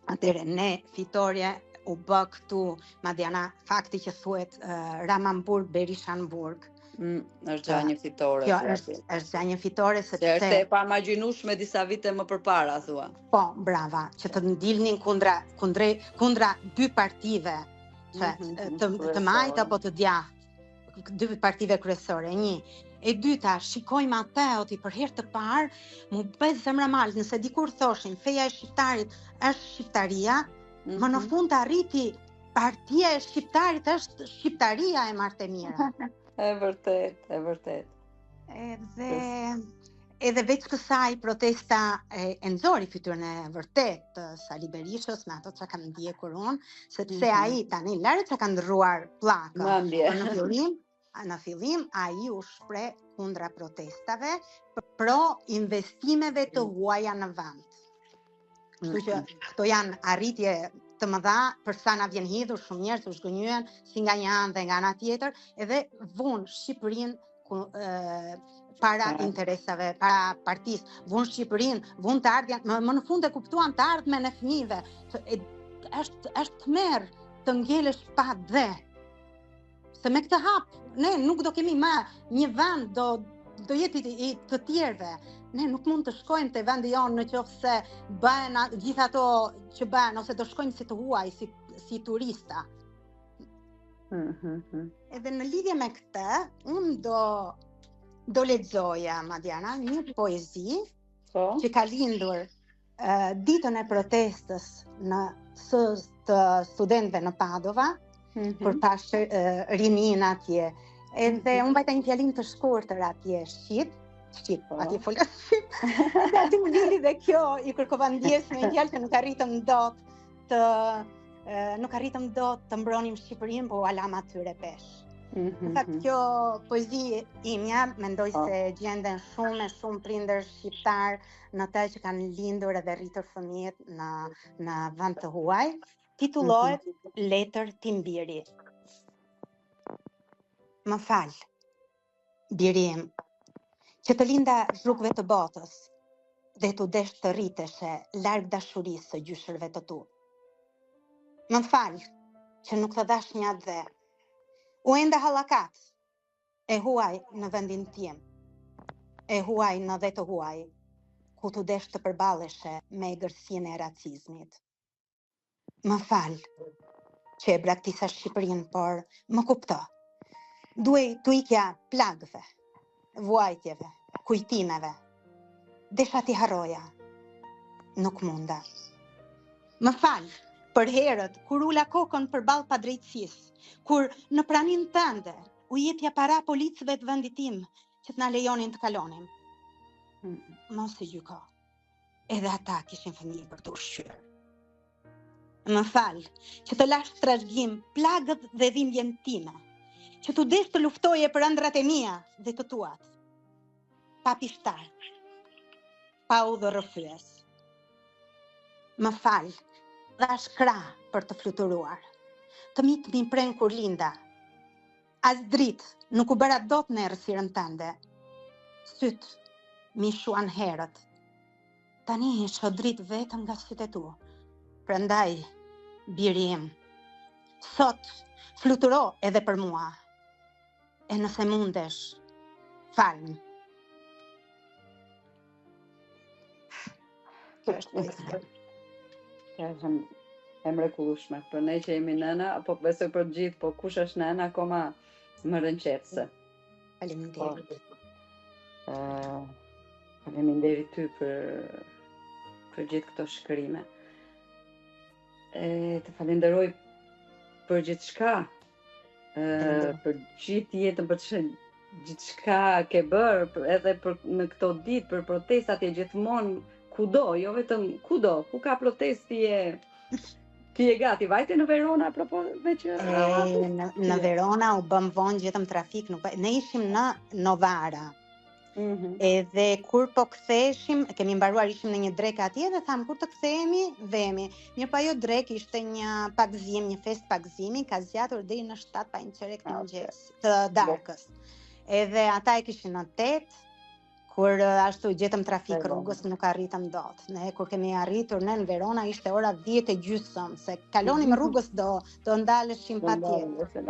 Atëherë ne fitorja u bë këtu, Madiana, fakti që thuhet uh, Rama në burg, Berisha në burg. Mm, është gja një fitore. Kjo është është gja një fitore sepse është e paimagjinueshme disa vite më përpara thua. Po, brava, që të dilnin kundra kundre kundra dy partive, që mm -hmm, të të majtë apo të djathtë, dy partive kryesore, një. E dyta, shikoj Mateo ti për herë të parë, m'u bë zemra mal, nëse dikur thoshin feja e shqiptarit është shqiptaria, mm -hmm. më në mhm. fund arriti partia e shqiptarit është shqiptaria e marrtë e mira. E vërtet, e vërtet. Edhe edhe veç kësaj protesta e, e nxori fytyrën e vërtet të Sali Berishës me ato që kam ndjekur unë, sepse mm -hmm. ai tani lëre që ka ndërruar pllakën. Po në fillim, në fillim ai u shpreh kundra protestave pro investimeve të mm. huaja në vend. Kështu që mm. këto janë arritje të mëdha për sa na vjen hidhur shumë njerëz u zhgënjyen si nga një anë dhe nga ana tjetër, edhe vunë Shqipërinë ku, e, para interesave, para partisë, vunë Shqipërinë, vunë të ardhmen, më, më në fund e kuptuan të ardhmen e fëmijëve. E, është është tmerr të ngelesh pa dhe. Se me këtë hap, ne nuk do kemi më një vend, do, do jetë i, i të tjerëve. Ne nuk mund të shkojmë te vendi jonë në qoftë se bëhen gjithë ato që bëhen, ose do shkojmë si të huaj, si, si turista. Mm -hmm. Edhe në lidhje me këtë, unë do, do lexoja, Madiana, një poezi po. që ka lindur ditën e protestës në së të studentëve në Padova, mm -hmm. kur pashë rininë atje. Edhe mm -hmm. unë mbajta një fjalim të shkurtër atje shqip, shqip, po. atje fola shqip. Dhe aty më lindi dhe kjo i kërkova ndjesë me një fjalë që nuk arritëm dot të nuk arritëm dot të mbronim Shqipërinë, po ua lamë atyre peshë. Mm -hmm. Në fakt mhm. kjo poezi imja, mendoj po. se gjenden shumë e shumë prindër shqiptarë në të që kanë lindur edhe rritur fëmijët në në vend të huaj, titullohet mm -hmm. Letër tim biri. Më fal, biri im, që të linda rrugëve të botës dhe t'u desh të rriteshe larg dashurisë së gjyshërve të tu. Më fal, që nuk të dhashë një atdhe. U enda hallakatë, E huaj në vendin tim, e huaj në dhe të huaj, ku t'u desh të përballeshe me egërsinë e racizmit. Më fal që e braktisa Shqipërinë, por më kupto. Duhej t'u ikja plagëve, vuajtjeve, kujtimeve. Desha t'i harroja. Nuk munda. Më fal për herët kur ula kokën përballë padrejtësisë, kur në praninë tënde u jepja para policëve të vendit tim që të na lejonin të kalonim. Mm. Mos i gjyko. Edhe ata kishin fëmijë për të ushqyer. Më fal që të lashë trashëgim plagët dhe dhimbjen time, që t'u desh të luftoje për ëndrrat e mia dhe të tuat. Pa pishtar, pa udhërrëfyes. Më fal, dhashë krahë për të fluturuar. Të mitë m'i prenë kur linda. As dritë nuk u bëra dot në errësirën tënde. Sytë m'i shuan herët. Tani shoh dritë vetëm nga sytë e tu. Prandaj, biri im, sot fluturo edhe për mua. E nëse mundesh, falmë. Kjo është poezia. Kjo është e mrekullueshme. Për ne që jemi nëna, apo besoj për të gjithë, po kush është nëna akoma më rrëqethëse. Faleminderit. Po, uh, faleminderit ty për për gjithë këto shkrime. E të falenderoj për gjithçka për gjithë jetën, për që gjithçka ke bërë, për, edhe për në këto ditë, për protestat je gjithmonë kudo, jo vetëm kudo, ku ka protestë ti je ti je gati, vajte në Verona apropo me që e, në, në Verona u bëmë vonë gjetëm trafik, nuk ne ishim në Novara. Mm -hmm. Edhe kur po ktheheshim, kemi mbaruar ishim në një drekë atje dhe thamë kur të kthehemi, vemi. Mirëpo ajo drekë ishte një pagëzim, një festë pagëzimi, ka zgjatur deri në 7 pa një çerek të mëngjes, të darkës. Edhe ata e kishin në 8. Kur ashtu gjetëm trafik rrugës, nuk arritëm dot. Ne kur kemi arritur ne në Verona ishte ora 10 e gjysmë, se kalonim mhm. rrugës do do ndaleshim patjetër.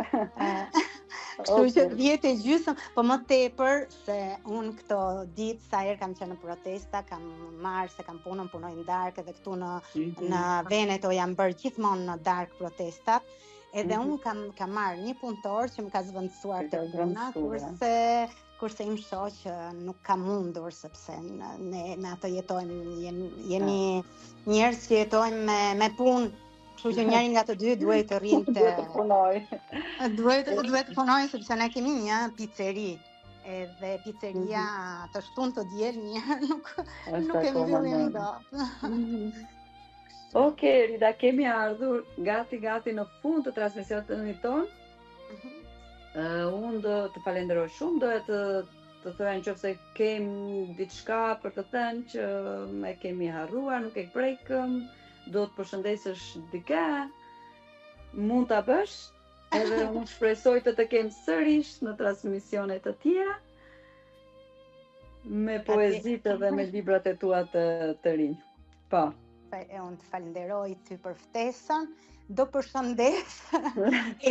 Kështu që 10 e gjysmë, po më tepër se unë këto ditë sa herë kam qenë në protesta, kam marrë se kam punën, punoj në darkë edhe këtu në mm -hmm. në Veneto janë bërë gjithmonë në darkë protestat. Edhe mm -hmm. unë kam kam marrë një punëtor që më ka zëvendësuar te puna, kurse kurse im shoq nuk ka mundur sepse ne me atë jetojmë jemi, jemi njerëz që jetojmë me me punë Kështu që njëri nga të dy duhet të rrinte. Duhet të punojë. Duhet duhet të punojë sepse ne kemi një piceri. Edhe piceria mm -hmm. të shtunë të diel një nuk nuk e mbyllim dot. Mhm. Okej, okay, Rida, kemi ardhur gati gati në fund të transmisionit tonë. Mm -hmm. uh, unë do të falenderoj shumë, doja të të thoja në qoftë se kem diçka për të thënë që e kemi harruar, nuk e prekëm, do të përshëndesësh dikë, mund ta bësh, edhe unë shpresoj të të kem sërish në transmisione të tjera me poezitë dhe me librat e tua të, të rinj. Po. E unë të falenderoj ty për ftesën, do përshëndes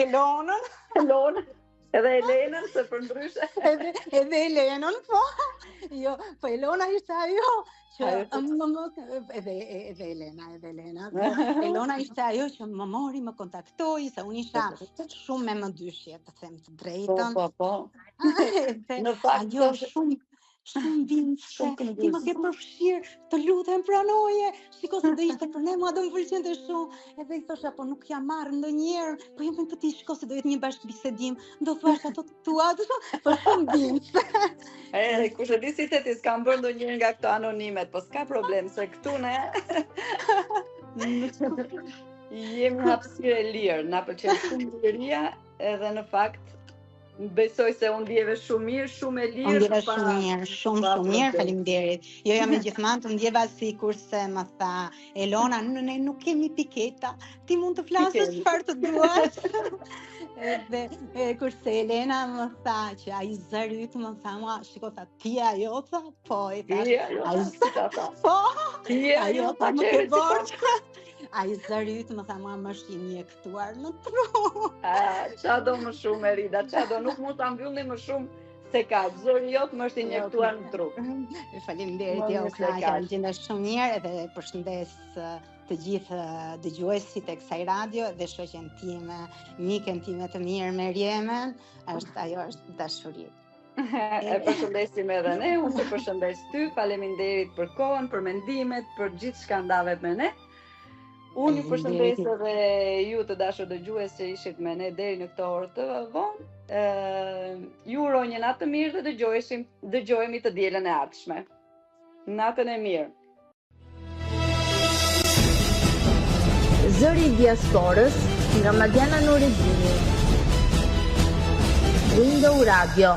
Elonën. Elonën. Edhe Elenën, se përndryshe. edhe, edhe Elenën, po. Jo, po Elona ishte ajo që më më edhe edhe Elena, edhe Elena. Po, Elona ishte ajo që më mori, më kontaktoi, se unë isha shumë me mëdyshje, të them të drejtën. Po, po, po. Edhe, Në fakt, ajo shumë shumë bindëse, shumë ti më ke përfshirë, të lutem pranoje, shiko se do ishte për ne, mua do më pëlqente shumë, edhe i thosha, po nuk jam marrë ndonjëherë, po jo më ti shiko se do jetë një bashkëbisedim, do thuash ato të tua, të shumë, po shumë bindëse. E, kush e di si the ti, s'kam bërë ndonjëherë nga këto anonimet, po s'ka problem, se këtu ne... Jemi hapësirë e lirë, na pëlqen shumë liria, edhe në fakt Besoj se u ndjeve shumë mirë, shumë e lirë. U ndjeva shumë mirë, shumë shumë mirë, faleminderit. Jo, jo, megjithëkëtë, u ndjeva sikurse më tha Elona, në ne nuk kemi piketa, ti mund të flasësh çfarë të duash. Edhe e, kurse Elena më tha që ai zëri yt më tha mua, shiko tha, ti ajo tha, po i tha, ai tha, po, ti ajo tha, më ke borxh. Ai zëri yt më tha mua më është injektuar në tru. A, ça do më shumë Erida, ça do nuk mund ta mbyllni më shumë se kaq, zëri jot më është injektuar në tru. Faleminderit, jo, u kënaqa, u gjenda shumë mirë edhe përshëndes të gjithë dëgjuesit e kësaj radio dhe shoqen time, miken time të mirë Merjemen, është ajo është dashuri. E përshëndesim edhe ne, unë të përshëndes ty, faleminderit për kohën, për mendimet, për gjithçka ndave me ne. Unë ju përshëndes edhe ju të dashur dëgjues që ishit me ne deri në këtë orë të vonë. Ë, ju uroj një natë të mirë dhe dëgjoheshim, dëgjohemi të dielën e ardhshme. Natën e mirë. Zëri i Diasporës nga Madiana Nuredini. Window Radio.